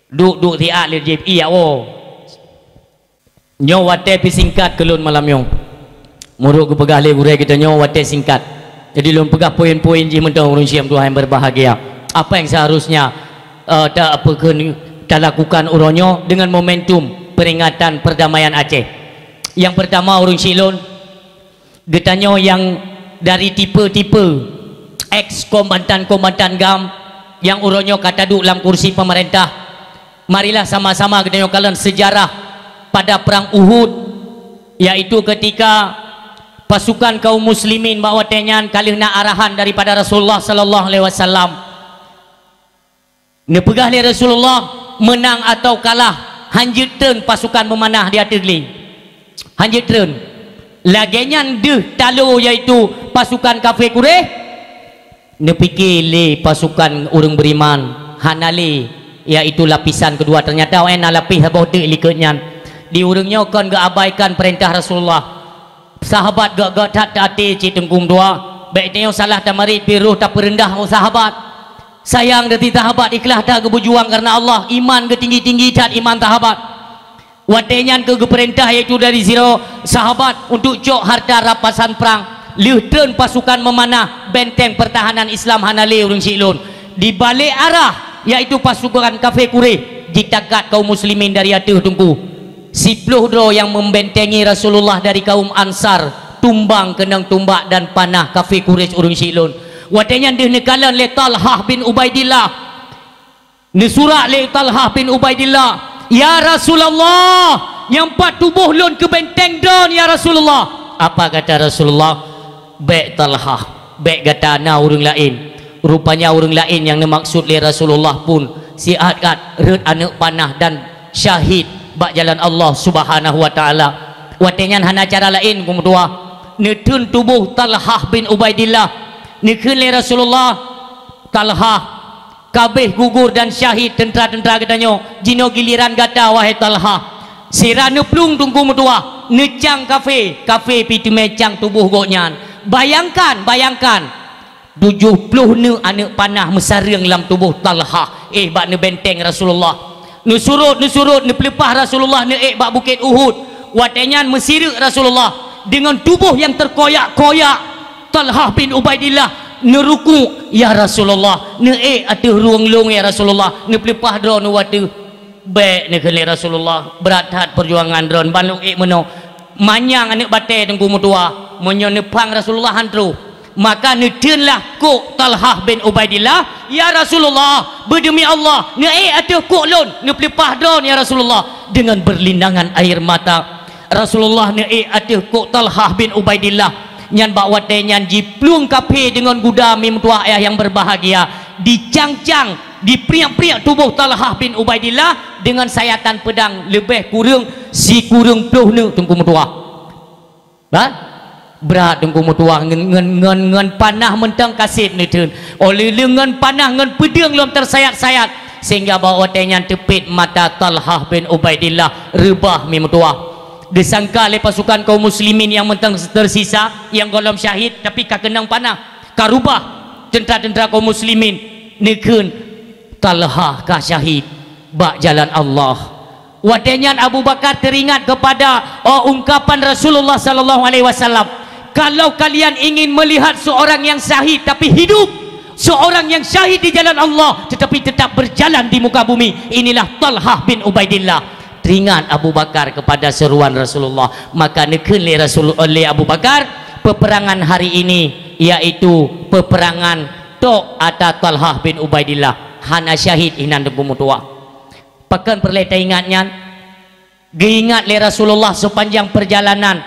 Duek-duek siat lé jih, iya woe. Nyoe watée pih singkat keu lôn malam nyoe. Meurok geupeugah lé gurée geutanyoe watée singkat. Jadi lôn peugah poin-poin jih mantong ureuëng siam tuha nyang berbahagia. Apa yang seharusnya, eh, ta-, apa kheun, talakukan uroe nyoe dengan momentum peringatan perdamaian Aceh. Yang pertama ureuëng syik lôn, geutanyoe nyang dari tipe-tipe ex kombatan-kombatan gam nyang uroe nyoe ka taduek lam kursi pemerintah, marilah sama-sama geutanyoe kalon sejarah pada perang Uhud, yaitu ketika pasukan kaum muslimin bak watée nyan ka lheueh na arahan daripada Rasulullah sallallahu alaihi wasallam. Neupeugah lé Rasulullah, meunang atawa kalah, hanjeuet treun pasukan meumanah di ateueh glé. Hanjeuet treun. Lagée nyan deuh talo, yaitu pasukan kafé Quraisy. Neupike lé pasukan ureuëng beriman, hana lé, yaitu lapisan keudua. Ternyata awaknyan na lapéh saboh teuk likot nyan. Di ureuëng nyoe kon geuabaikan peurintah Rasulullah. Sahabat gét-gét that até cit teungku meutuah. Bék tanyoe salah tamarit pih roh tapeureudah ngon sahabat. Sayang, dari sahabat ikhlas that geubeujuang kareuna Allah, iman geutinggi-tinggi that iman sahabat. Watée nyan keu geupeurintah, yaitu dari sidroe sahabat, untuk cok harta rampasan prang, lheueh treun pasukan meumanah, benteng peurtahanan Islam hana lé ureuëng syik lôn. Di balek arah, yaitu pasukan kafé Quraisy, jitakat kaum muslimin dari ateueh teungku. Siploh droe nyang membentengi Rasulullah dari kaum Ansar, tumbang keunong tumbak dan panah kafé Quraisy ureuëng syik lôn. Watée nyan deuh neukalon lé Talhah bin Ubaidillah. Neusurat lé Talhah bin Ubaidillah, "Ya Rasulullah, nyang pat tuboh lôn keu benteng droen, ya Rasulullah." Apa kata Rasulullah? "Bék Talhah, bék gata, na ureuëng laén." Rupanya ureuëng laén nyang neumaksud lé Rasulullah pun siat-at rhot aneuëk panah dan syahid bak jalan Allah Subhanahu wa Taala. Watée nyan hana cara laén, teungku meutuah, neutreun tuboh Talhah bin Ubaidillah. Neukheun lé Rasulullah, "Talhah, ka abéh gugur dan syahid teuntra-teuntra geutanyoe, jinoe giliran gata, wahai Talhah." Sira neuplueng teungku meutuah, neucang kafé, kafé pih teumé cang tuboh gobnyan. Bayangkan, bayangkan, tujoh ploh neuk aneuëk panah meusareueng lam tuboh Talhah, éh, bak neubenteng Rasulullah. Neusurot, neusurot, neupeuleupah Rasulullah, neuék bak Bukét Uhud. Watée nyan meusireuk Rasulullah deungon tuboh nyang teukoyak-koyak. Talhah bin Ubaidillah neurukuk, "Ya Rasulullah, neuék ateueh rueng lôn, ya Rasulullah, neupeuleupah droeneuh u ateueh." "Bék," neukheun lé Rasulullah, "brat that peujuangan droen, ban lôn ék meunoe. Manyang aneuëk batée teungku meutuah." Meunyoe neuphang Rasulullah han troh, maka neutreunlah kok Talhah bin Ubaidillah, "Ya Rasulullah, beudeumi Allah, neuék ateueh kok lôn, neupeuleupah droen, ya Rasulullah," dengan berlinangan air mata. Rasulullah neuék ateueh kok Talhah bin Ubaidillah. Nyan bak watée nyan jiplueng kafé deungon guda, mi meutuah ayah nyang berbahagia. Dicang-cang, dipriek-priek tuboh Talhah bin Ubaidillah deungon sayatan peudang leubeh kureueng sikureueng ploh neuk, teungku meutuah. Bah? Brat teungku meutuah ngon, ngon, ngon, ngon panah mantong ka sép neutreun. Óh lheueh ngon panah ngon peudeueng lom teusayat-sayat, sehingga bak watée nyan teupet mata Talhah bin Ubaidillah, reubah, mi meutuah. Disangka lé pasukan kaum muslimin nyang mantong teusisa, nyang gohlom syahid, tapi ka keunong panah, ka reubah teuntra-teuntra kaum muslimin. Neukheun Talhah ka syahid bak jalan Allah. Watée nyan Abu Bakar teuringat keupada, oh, ungkapan Rasulullah sallallahu alaihi wasallam, "Kalau kalian ingin melihat seorang yang syahid tapi hidup, seorang yang syahid di jalan Allah tetapi tetap berjalan di muka bumi, inilah Talhah bin Ubaidillah." Teuringat Abu Bakar keupada seruan Rasulullah, maka neukheun lé Rasul, lé Abu Bakar, peperangan hari ini yaitu peperangan Tok ata Talhah bin Ubaidillah hana syahid inan Teungku meutuwah. Pakon peureulée taingat nyan? Geuingat lé Rasulullah seupanjang peurjalanan.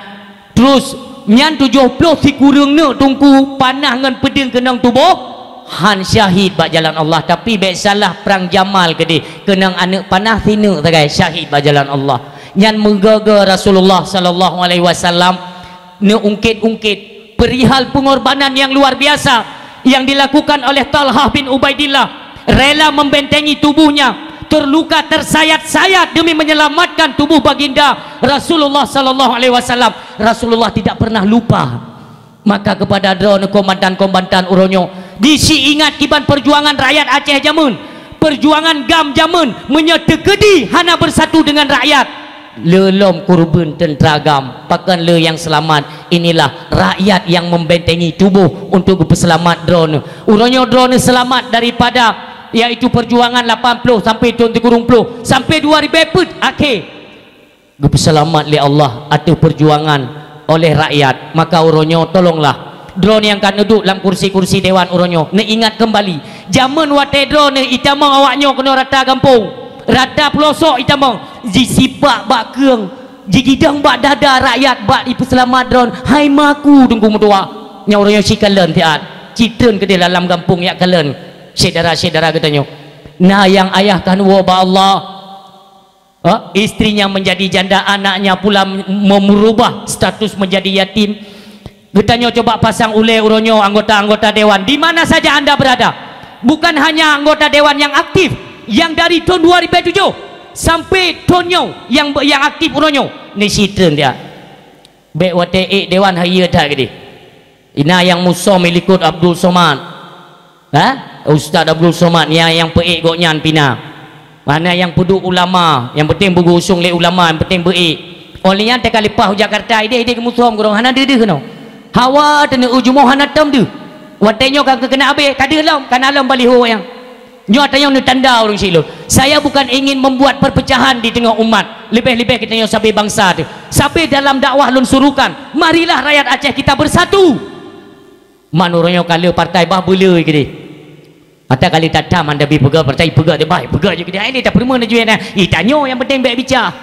Terus, nyan tujoh ploh sikureueng neuk Teungku panah ngon peudeueng keunong tuboh, han syahid bak jalan Allah. Tapi bék salah, prang Jamal keudeh, keunong aneuëk panah sineuk sagai syahid bak jalan Allah. Nyan meugoe-goe Rasulullah sallallahu alaihi wasallam neuungkét-ungkét perihal pengorbanan yang luar biasa yang dilakukan oleh Talhah bin Ubaidillah, rela membentengi tubuhnya, terluka tersayat-sayat demi menyelamatkan tubuh baginda Rasulullah sallallahu alaihi wasallam. Rasulullah tidak pernah lupa. Maka kepada droeneuh kombatan-kombatan uroe nyoe, disi ingat kiban perjuangan rakyat Aceh jameun, perjuangan GAM jameun, meunyoe teukeudi hana bersatu dengan rakyat, le lom kurban teuntera GAM, pakon le nyang seulamat? Inilah rakyat nyang membentengi tuboh untuk geupeuseulamat droeneuh. Uroe nyoe droeneuh seulamat daripada, yaitu perjuangan lapan ploh sampai thon sikureueng ploh, sampai dua ribèe peuet akhé. Geupeuseulamat lé Allah ateueh perjuangan oleh rakyat. Maka uroe nyoe tolonglah droeneuh nyang ka neuduek lam kursi-kursi dewan uroe nyoe, neuingat keumbali jameun watée droeneuh itamong awak nyoe keunoe rata gampông, rata peulosok itamong, jisipak bak keueng, jigidong bak dada rakyat bak jipeuseulamat droeneuh. Hai maku Teungku meutuwah, nyang uroe nyoe sikalon siat, citreun keudeh lam gampông jak kalon syedara-syedara geutanyoe. Na nyang ayah ka neuwoe bak Allah. Ha? Istrinya menjadi janda, anaknya pula mem-, merubah status menjadi yatim. Geutanyoe coba pasang ulée uroe nyoe anggota-anggota dewan, di mana saja anda berada. Bukan hanya anggota dewan yang aktif, yang dari thon dua ribèe tujoh sampai thon nyoe nyang be-, nyang aktif uroe nyoe, ni sitreun dia. Bék watée ék dewan hai ié that keudeh. Ina nyang musom ilikot Abdul Somad. Ha? Ustaz Abdul Somad, nia nyang peuék gobnyan pih na. Mana nyang peuduek ulama, nyang penting beugeusong lé ulama, nyang penting beuék. Óh lheueh nyan teuka leupah u Jakarta, idéh-idéh geumusom keudroe, hana deuh-deuh keunoe. Hawa teuneuh u jumoh hana tom deuh. Watée nyoe ka keuneuk abéh, ka deuh lom, ka na lom baliho nyang. Nyoe tanyoe neutanda ureuëng syiek lôn. Saya bukan ingin membuat perpecahan di tengah umat. Leubeh-leubeh geutanyoe sabe bansa teuh. Sabe dalam dakwah lôn surukan, marilah rakyat Aceh kita bersatu. Man uroe nyoe ka le partai bah beuleu keudeh. Ata kali tatam hana bi peugah partai, peugah deh bah, peugah jih keudeh. Ai lé tapeurumoh laju nyan. Ih, tanyoe nyang penting bék bica.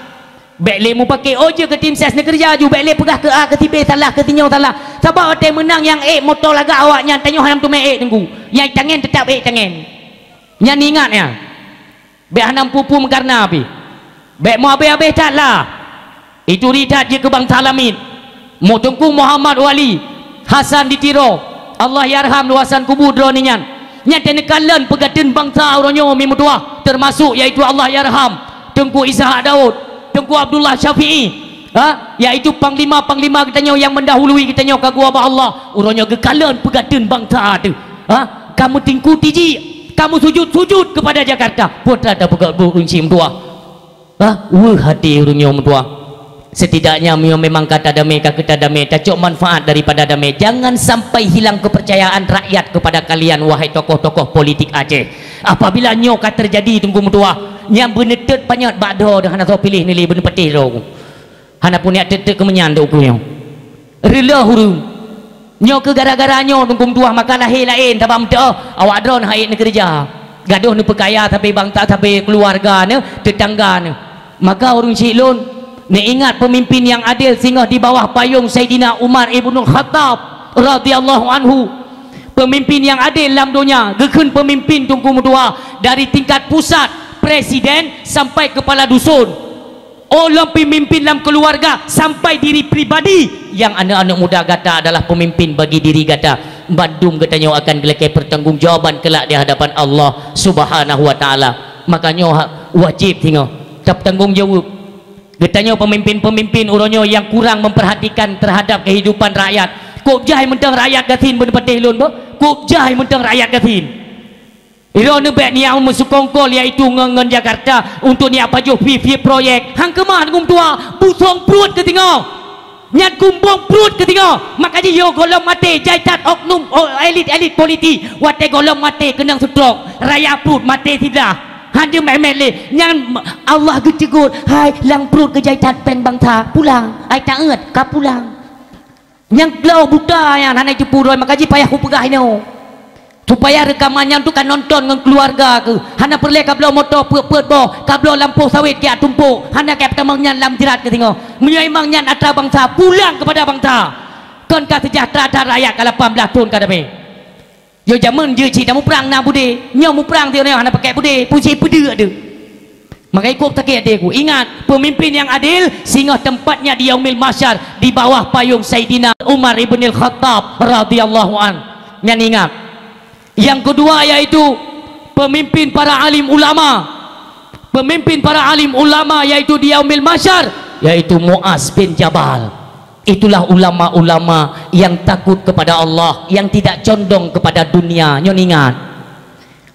Bék lé mupake, oh, jeuet keu tim ses neukeureuja aju, bék lé peugah keu A keu si B salah, keu si nyoe salah. Sabab watée meunang nyang ék moto lagak awaknyan, tanyoe hana meuteumé ék Teungku. Nyang tangen teutap ék tangen. Nyan ingat nyan. Bék hana meupeue-peue meukarna pih. Bék meuabéh-abéh that lah. Ituri that jeuet keu bansa lamiet. Mu Teungku Muhammad Wali Hasan di Tiro, Allah yarham, luwasan kubu droeneuh nyan. Nyan teuh neukalon peugateun bansa uroe nyoe mi meutuwah, teumasok yaitu Allah yarham Teungku Ishak Daud, Teungku Abdullah Syafi'i, ha, yaitu panglima-panglima geutanyoe nyang meundahului geutanyoe ka geuwoe bak Allah, uroe nyoe geukalon peugateun bansa teuh. Ha, ka meutingku tiji, ka meusujut-sujut keupada Jakarta. Peue atra tapeugah buet ureuëng syiek meutuwah? Ha, weueh até ureuëng nyoe meutuwah. Setidaknya meunyoe memang ka tadamé, ka keu tadamé, tacok manfaat daripada damé. Jangan sampai hilang kepercayaan rakyat kepada kalian, wahai tokoh-tokoh politik Aceh. Apabila nyoe ka teujadi Teungku meutuwah, nyang beuneuteut panyöt bak droe deuh hana soe piléh neulé beuneupatéh droe. Hana pun jak teuk-teuk keumeunyan di ukeue nyoe. Reuloh ureuëng. Nyoe keu gara-gara nyoe Teungku meutuwah maka lahé laén sabab meuteuoh awak droeneuh han ék neukeureuja. Gadôh neupeukaya sabe bansa, sabe keuluwarga neuh, teutangga neuh. Maka ureuëng syiek lôn, neuingat peumimpin nyang adél singoh di bawah payong Saidina Umar Ibnul Khattab radhiyallahu anhu. Peumimpin nyang adél lam donya geukheun peumimpin Teungku meutuwah dari tingkat pusat, presiden, sampai keupala dusun. Oh lom peumimpin lam keuluwarga sampai diri pribadi, nyang aneuëk-aneuëk muda gata adalah peumimpin bagi diri gata. Bandum geutanyoe akan geulakée peurtanggongjawaban keulak di hadapan Allah Subhanahu wa Taala. Maka nyoe ha-, wajéb singoh tapeutanggong jaweueb. Geutanyoe peumimpin-peumimpin uroe nyoe nyang kurang memperhatikan terhadap kehidupan rakyat. Kok jai mantong rakyat gasien beuneupatéh lôn beuh? Kok jai mantong rakyat gasien? Droeneuh bék neujak meusukongkol, yaitu ngon, ngon Jakarta, untuk neujak pajoh pih-pih proyek. Han keumah Teungku meutuwah, busong pruet keu singoh. Nyan kumbong pruet keu singoh. Maka jih yoh gohlom maté, jai that oknum, o-, elit-elit politik. Watée gohlom maté keunong seutrok, raya pruet maté siblah. Han jeuet meu'en lé. Nyan Allah geuceugot, "Hai, lam pruet geujai that péng bansa, pulang. Ai taeuet, ka pulang." Nyang glao buta nyan hana jipeurunoe, maka jih payah kupeugah inoe. Supaya reukaman nyan tu ka nonton ngon keuluwarga keuh. Hana peureulée kabloe moto peuet-peuet boh, kabloe lampôh sawét keu tumpôk, hana keu tamong nyan lam jrat keu singoh. Meunyoe imang nyan atra bansa, pulang keupada bansa. Kon ka seujahteura that rakyat ka lapan blaih thon ka damé. Yo jameun jeuet cit tamuprang na beudé, nyoe muprang teuh nyoe hana pakai beudé, pusi peudeuek deuh. Maka ikôt sakét até ku. Ingat, pemimpin yang adil singoh tempatnya di Yaumil Mahsyar di bawah payung Saidina Umar ibnil Khattab radhiyallahu an. Nyan ingat. Yang kedua yaitu pemimpin para alim ulama. Pemimpin para alim ulama yaitu di Yaumil Mahsyar yaitu Muaz bin Jabal. Itulah ulama-ulama yang takut kepada Allah, yang tidak condong kepada dunia. Nyoe ingat.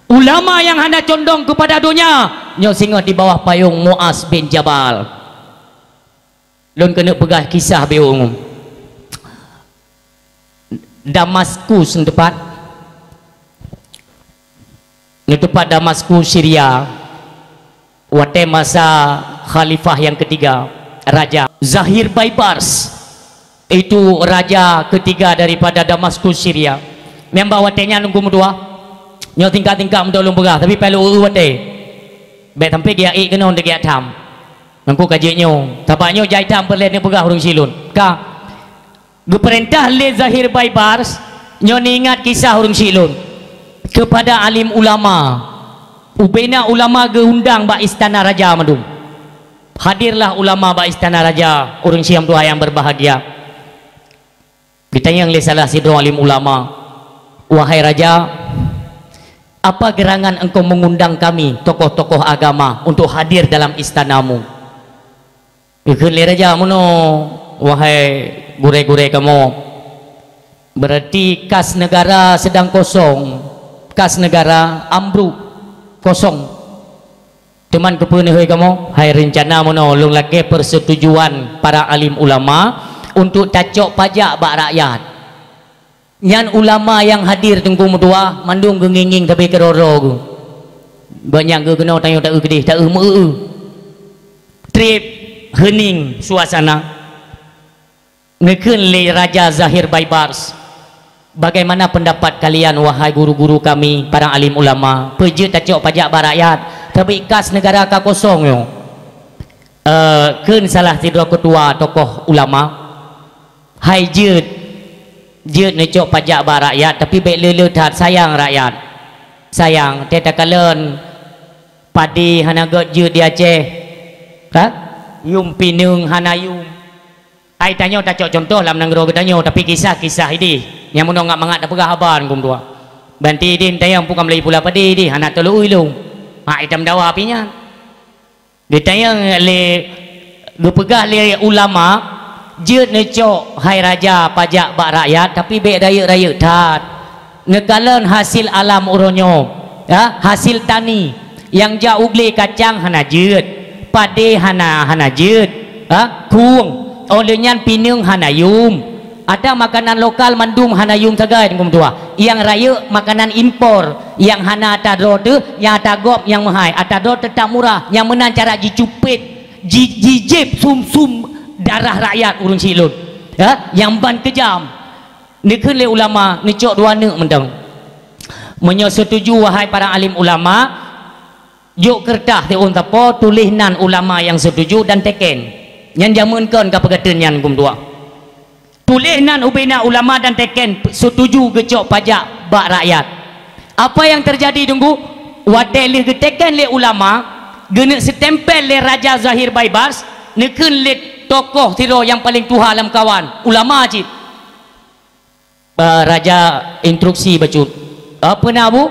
Ulama nyang hana condong keupada donya, nyoe singoh di bawah payong Muaz bin Jabal. Lôn keuneuk peugah kisah biôh. Damaskus neuteupat, neuteupat Damaskus, Syria. Watée masa khalifah nyang keutiga, Raja Zahir Baibars, itu raja keutiga daripada Damaskus, Syria. Nyang bak watée nyan Teungku meutuah, nyoe tingkat-tingkat meudoe lôn peugah, tapi payah lôn eu watée. Bék sampai geujak ék keunoe, geujak tham. Teungku ka jeuet nyoe, sabab nyoe jai tham peureulée neupeugah ureuëng syiek lôn. Ka. Geupeurintah lé Zahir Baibars, nyoe neuingat kisah ureuëng syiek lôn, keupada alim ulama. Ubena ulama geuundang bak istana raja mandum. Hadirlah ulama bak istana raja, ureuëng syiek meutuah nyang berbahagia. Geutanyong lé salah sidroe alim ulama, "Wahai raja, apa gerangan engkau mengundang kami, tokoh-tokoh agama, untuk hadir dalam istanamu?" Geukheun lé raja meunoe, "Wahai gurée-gurée kamoe, berarti kas negara sedang kosong, kas negara ambruk, kosong. Teuma keupeue neuhôi kamoe?" "Hai, reuncana meunoe, lôn lakée persetujuan para alim ulama untuk tacok pajak bak rakyat." Nyan ulama nyang hadir Teungku meutuah mandum geungieng-ngieng sabe keudroe-droe geuh. Banyak geuh keunoe tanyoe taeu keudeh, taeu meu-eu. Treb heuning suasana. Neukheun lé Raja Zahir Baibars, "Bagaimana pendapat kalian, wahai guru-guru kami, para alim ulama? Peue jeuet tacok pajak bak rakyat, tapi kas negara ka kosong nyoe?" Eh, kheun salah sidroe keutua tokoh ulama, "Hai jeuet, jeuet neucok pajak bak rakyat, tapi bék le-le that, sayang rakyat. Sayang, teuh takalon padé hana gét jeuet di Aceh, ka? Yum pineung hana yum." Hai tanyoe tacok cuntoh lam nanggroe geutanyoe, tapi kisah-kisah idéh nyang meunoe ngat mangat tapeugah haba Teungku meutuah. Banti idéh tayang pukam lagi pula padé idéh, hana tolok ulông. Hak itam dawa pih nyan. Geutanyong lé, geupeugah lé ulama, "Jeuet neucok, hai raja, pajak bak rakyat, tapi bék rayeuk-rayeuk that. Neukalon hasil alam uroe nyoe, ya, hasil tani, nyang jak u glé kacang hana jeuet, padé hana, hana jeuet, ha, khueng, óh lheueh nyan pineung hana yum." Ada makanan lokal mandum hana yum sagai Teungku meutuah. Nyang rayeuk makanan impor, nyang hana ata droe teuh, nyang ata gob nyang meuhai, ata droe teutap murah, nyang meunan cara jicupet, ji-, jijéb sum-sum darah rakyat ureuëng syiek lôn. Ya, nyang ban keujam. Neukheun lé ulama, neucok dua neuk mantong. Meunyoe setuju, wahai para alim ulama, jok keureutah siôn sapo, tuléh nan ulama nyang setuju dan teken. Nyan jameun kon ka peugah teun nyan Teungku meutuah. Tuléh nan ubena ulama dan teken setuju geucok pajak bak rakyat. Apa nyang teujadi Teungku? Watée lheueh geuteken lé ulama, geuneuk seutempel lé Raja Zahir Baibars, neukheun lé tokoh sidroe nyang paleng tuha lam kawan, ulama cit. Ba raja instruksi bacut, "Apa na, Bu?"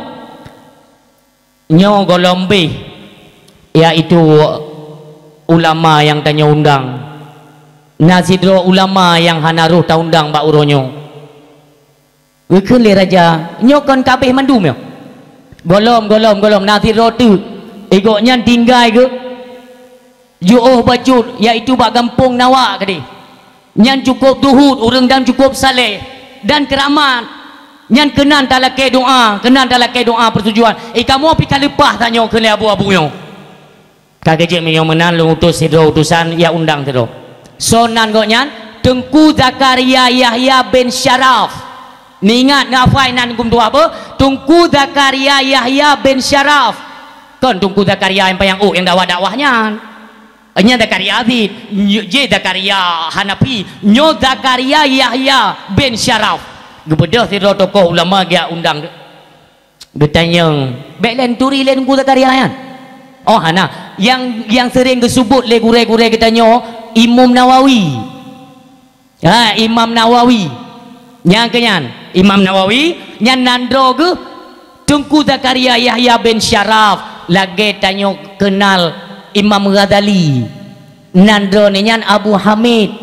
"Nyoe gohlom béh, yaitu ulama nyang tanyoe undang. Na sidroe ulama nyang hana roh taundang bak uroe nyoe." Geukheun lé raja, "Nyoe kon ka béh mandum nyoe?" "Gohlom, gohlom, gohlom, na sidroe teuk. Gobnyan tinggai geuh jiôh bacut, yaitu bak gampông Nawak keudeh. Nyan cukôp zuhud, ureuëng nyan cukôp saleh dan keuramat. Nyan keunan talakée doá, keunan talakée doá peusetujuan. Eh, kamoe pih ka leupah tanyoe," kheun lé abu-abu nyoe. "Ka keujeuet meunyoe meunan, lôn utus sidroe utusan, ya undang sidroe." Soe nan gobnyan? Teungku Zakaria Yahya bin Syaraf. Neuingat, neuhafai nan geumeudua beuh, Teungku Zakaria Yahya bin Syaraf. Kon Teungku Zakaria nyang panyang ôk nyang dakwah-dakwah nyan. Nyan Zakaria Aziz, nyoe jih Zakaria Hanafi, nyoe Zakaria Yahya bin Syaraf. Geubeudôh sidroe tokoh ulama geujak undang. Geutanyong, "Bék lé neuturi lé Teungku Zakaria nyan?" Oh, hana. Nyang, nyang seuring geuseubut lé gurée-gurée geutanyoe, Imam Nawawi. Ha, Imam Nawawi. Nyang keu nyan, Imam Nawawi, nyan nan droe geuh Teungku Zakaria Yahya bin Syaraf, lagée tanyoe keunal Imam Ghazali. Nan droeneuh nyan Abu Hamid,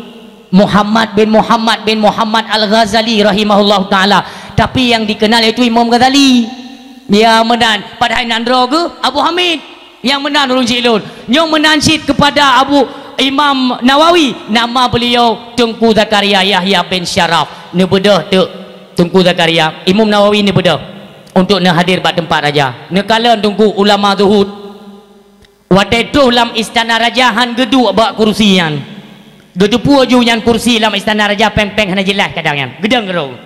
Muhammad bin Muhammad bin Muhammad Al-Ghazali rahimahullahu taala. Tapi nyang dikenal yaitu Imam Ghazali. Ya meunan, padahai nan droe geuh Abu Hamid. Nyang meunan ureuëng cit lôn. Nyoe meunan cit kepada Abu Imam Nawawi, nama beliau Teungku Zakaria Yahya bin Syaraf. Neubeudôh teuk Teungku Zakaria, Imam Nawawi neubeudôh untuk neuhadir bak teumpat raja. Neukalon Teungku ulama zuhud. Watée troh lam istana raja han geuduek bak kursi nyan. Geuteupeue ju nyan kursi lam istana raja péng-péng hana jeulaih kadang nyan. Geudong keudroe.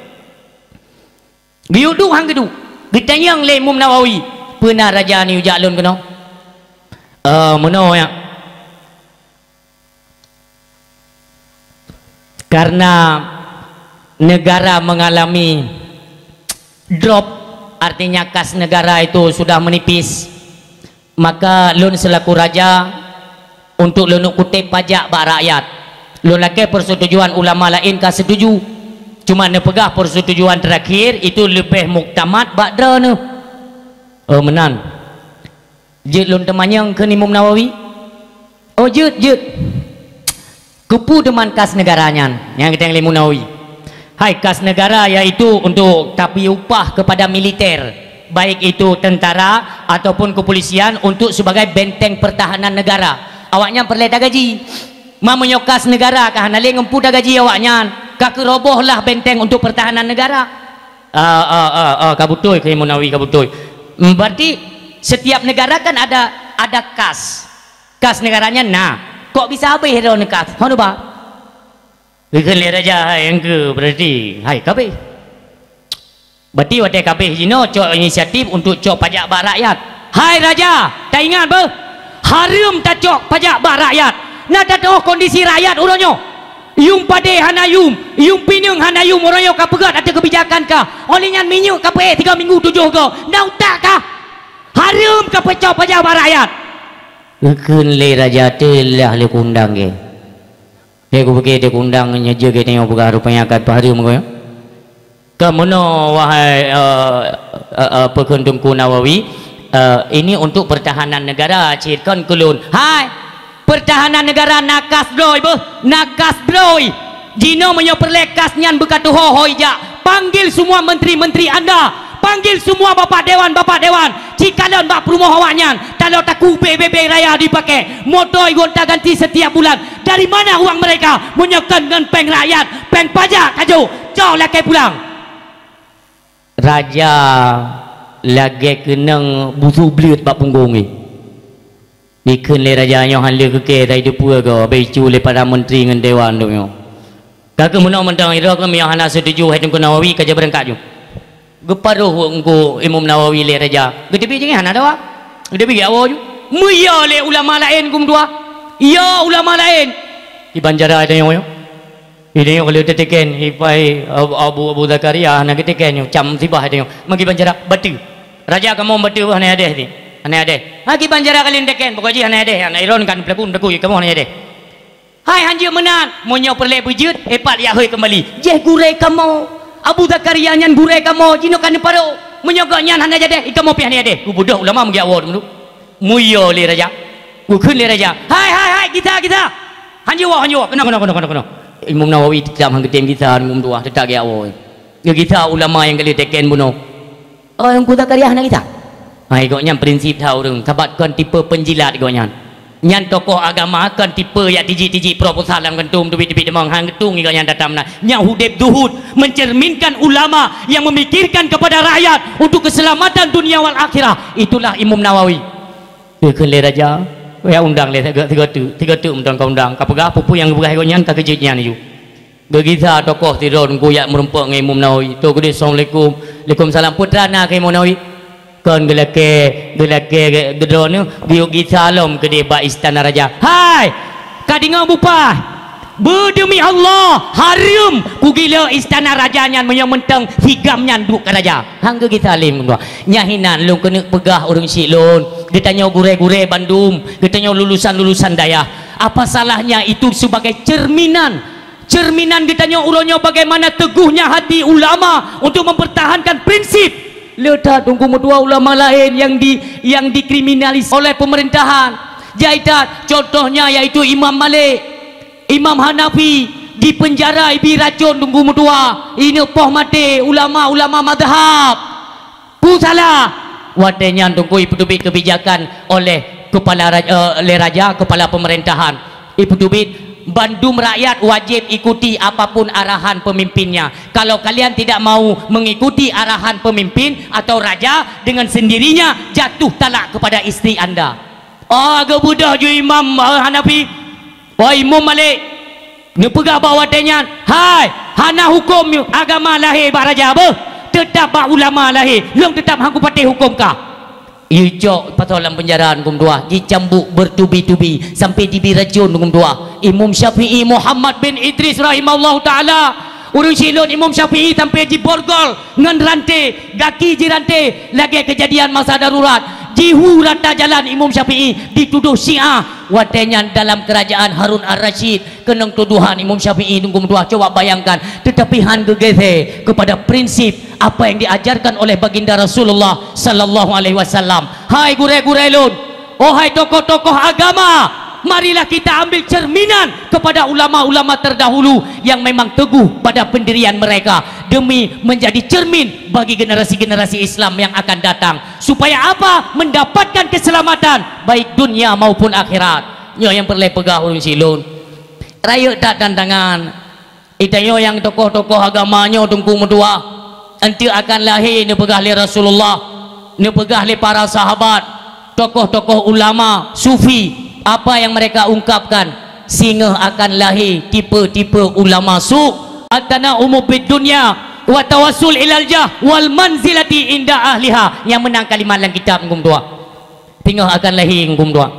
Geuyue duek han geuduek. Geutanyong lé Imam Nawawi, "Peue na raja neuyue jak lôn keunoe?" "Eh, meunoe, ya. Karena negara mengalami drop, artinya kas negara itu sudah menipis, maka lôn selaku raja untuk lôn kuteb pajak bak rakyat. Lôn lakée persetujuan ulama laén ka setuju. Cuma neupeugah persetujuan terakhir itu leubeh muktamad bak droeneuh." "Oh, meunan. Jeuet lôn teumanyong," kheun Imam Nawawi. "Oh, jeuet, jeuet. Keupeue teuma kas negara nyan?" Nyang geutanyong lé Imam Nawawi. "Hai, kas negara yaitu untuk tapi upah kepada militer, baik itu tentara ataupun kepolisian untuk sebagai benteng pertahanan negara. Awaknyan peureulée tagaji. Ma meunyoe kas negara ka hana lé, ngon peue tagaji awaknyan? Ka keuroboh lah benteng untuk pertahanan negara." "Ah, ah, ah, ah, ka beutôi," kheun Imam Nawawi, "ka beutôi. Hmm, berarti setiap negara kan ada, ada kas. Kas negara nyan na. Kok bisa habéh droeneuh kas? Ho neuba?" Geukheun lé raja, "Hai, nyang keu, berarti, hai, ka habéh. Berarti watée ka habéh jinoe cok inisiatif untuk cok pajak bak rakyat." "Hai raja, taingat beuh, hareuem tacok pajak bak rakyat. Na tatu'oh kondisi rakyat uroe nyoe. Yuem padé hana yuem, yuem pineung hana yuem, uroe nyoe ka peugét ateueh keubijakan kah. Óh lheueh nyan minyeuk ka peuék tiga minggu tujoh goe. Na utak kah? Hareuem ka peucok pajak bak rakyat." Geukheun lé raja, "Teulah lé kundang gé. Lé kupike teuh kundang nyoe jeuet geutanyoe peugah rupanya ka peuhareuem geuh." "Ka meunoe, wahai, eh, eh, eh, peukheun Teungku Nawawi, eh, ini untuk pertahanan negara cit, kon keu lôn." "Hai, pertahanan negara na kas droe beuh, na kas droe. Jinoe meunyoe peureulée kas nyan beuka tuho ho ijak, panggil semua menteri-menteri anda, panggil semua bapak dewan, bapak dewan, cikalon bak peurumoh awaknyan, talo takue bée-bée raya dipakai, moto gonta ganti setiap bulan. Dari mana uang mereka? Meunyoe kon ngon péng rakyat, péng pajak ka jok, cok lakée pulang." Raja lagée keunong busôk bleuet bak punggong jih. Dikheun lé raja nyoe han lheueh geukée, tai teupeue goe, abéh icu lé para menteri ngon dewan duek nyoe. Ka keuh meunoe mantong, idroe keuh meunyoe hana setuju hai Teungku Nawawi, ka jeuet beurangkat ju. Geuparoh Teungku Imam Nawawi lé raja. Geuteubiet jih hana dawa. Geuteubiet geujak woe ju. Meuyo lé ulama laén geumeudua. Yo ulama laén. Di banjara tanyoe nyoe. Di tanyoe ka lheueh teuteken, ipai Abu, Abu, Abu Zakaria hana geuteken nyoe, cam musibah tanyoe. Magi banjara bateue. Raja kamoe bateue hana adéh ti. Hana adéh. Ha, ki banjara ka lheueh teuteken, pokok jih hana adéh. Aneuk droen kan peulaku, peulaku kamoe hana adéh. Hai, hanjeuet meunan, meunyoe peureulée beujeuet, eh, pat jak hôi keumbali. Jéh gurée kamoe. Abu Zakaria nyan gurée kamoe, jinoe ka neuparoh. Meunyoe gobnyan hana jadéh, i kamoe pih hana jadéh. Geubeudôh ulama meugeujak woe teungku. Meuyo lé raja. Geukheun lé raja, "Hai, hai, hai, gisa, gisa! Hanjeuet woe, hanjeuet woe! Keunoe, keunoe, keunoe, keunoe, keunoe!" Imam Nawawi teutap han geutem gisa, Imam dua teutap geujak woe. Geugisa ulama nyang ka lheueh teken bunoe. Oh, Teungku Zakaria hana gisa? Hai, gobnyan prinsip that ureuëng, sabab kon tipe penjilat gobnyan. Nyan tokoh agama kon tipe jak tijik-tijik proposal lam kantong, teubiet-teubiet deungon han geutung gobnyan datang meunan. Nyan udeb zuhud, mencerminkan ulama yang memikirkan kepada rakyat untuk keselamatan dunia wal akhirah. Itulah Imam Nawawi. Geukheun lé raja, ya undang lé sigoe, sigoe teuk, sigoe teuk mantong ka undang. Ka peugah peue-peue nyang geupeugah gobnyan, ka keujeuet nyan laju. Geugisa tokoh sidroe Teungku jak meurumpok ngon Imam Nawawi. "Toh keudeh, assalamualaikum." "Waalaikumsalam." "Peue teuma na keu Imam Nawawi?" "Kon geulakée, geulakée ge-, geudroe nyoe geuyue gisa lom keudeh bak istana raja." "Hai! Ka deungoe bupah! Beudeumi Allah, hareuem kugila istana raja nyan meunyoe mantong si GAM nyan duek keu raja." Han geugisa lé Imam Nawawi. Nyan hinan lôn keuneuk peugah ureuëng syik lôn. Geutanyoe gurée-gurée bandum, geutanyoe lulusan-lulusan dayah. Apa salahnya itu sebagai cerminan Cerminan geutanyoe uroe nyoe bagaimana teuguhnya hati ulama untuk mempertahankan prinsip. Le that Teungku meutuah ulama laén nyang di-, nyang dikriminalis oleh pemerintahan. Jai that, contohnya yaitu Imam Malik, Imam Hanafi dipenjara, ibi racon Teungku meutuah, ineuk poh maté ulama-ulama mazhab. Peue salah? Watée nyan Teungku ipeuteubiet keubijakan oleh kepala raj-, eh, lé raja, kepala pemerintahan. Ipeuteubiet, bandum rakyat wajéb ikuti apapun arahan pemimpinnya. Kalau kalian tidak mau mengikuti arahan pemimpin atau raja, dengan sendirinya jatuh talak kepada istri anda. Oh, geubeudôh ju Imam, eh, Hanafi. Wahai Imam Malik, neupeugah bak watée nyan, "Hai, hana huköm agama lahé bak raja beuh, teutab bak ulama lahé, lôn teutab han kupatéh huköm kah." Icok pasoe lam peunjara Teungku meutuah, jicambuk bertubi-tubi sampai dibi racon Teungku meutuah. Imam Syafi'i Muhammad bin Idris rahimahullahu taala, ureuëng syik lôn Imam Syafi'i sampai jiborgol ngon ranté, gaki jiranté lagée keujadian masa darurat. Jihu rata jalan Imam Syafi'i ditudoh Syiah. Watée nyan dalam kerajaan Harun Ar-Rasyid keunong tudohan Imam Syafi'i Teungku meutuah, coba bayangkan. Tetapi han geugeusé kepada prinsip apa yang diajarkan oleh baginda Rasulullah sallallahu alaihi wasallam. Hai gurée-gurée lôn, oh hai tokoh-tokoh agama, marilah kita ambil cerminan kepada ulama-ulama terdahulu yang memang teguh pada pendirian mereka demi menjadi cermin bagi generasi-generasi Islam yang akan datang. Supaya apa? Mendapatkan keselamatan baik dunia maupun akhirat. Nyoe nyang peureulée peugah ureuëng syik lôn. Rayeuk that tantangan. Geutanyoe nyang tokoh-tokoh agama nyoe Teungku meutuah, eunteuk akan lahé neupeugah lé Rasulullah, neupeugah lé para sahabat, tokoh-tokoh ulama, sufi, apa yang mereka ungkapkan, singoh akan lahé tipe-tipe ulama su, at-tana'umu bid dunya, wa tawassul ilal jah, wal manzilati inda ahliha. Nyang meunan kalimat lam kitab Teungku meutuah. Singoh akan lahé Teungku meutuah.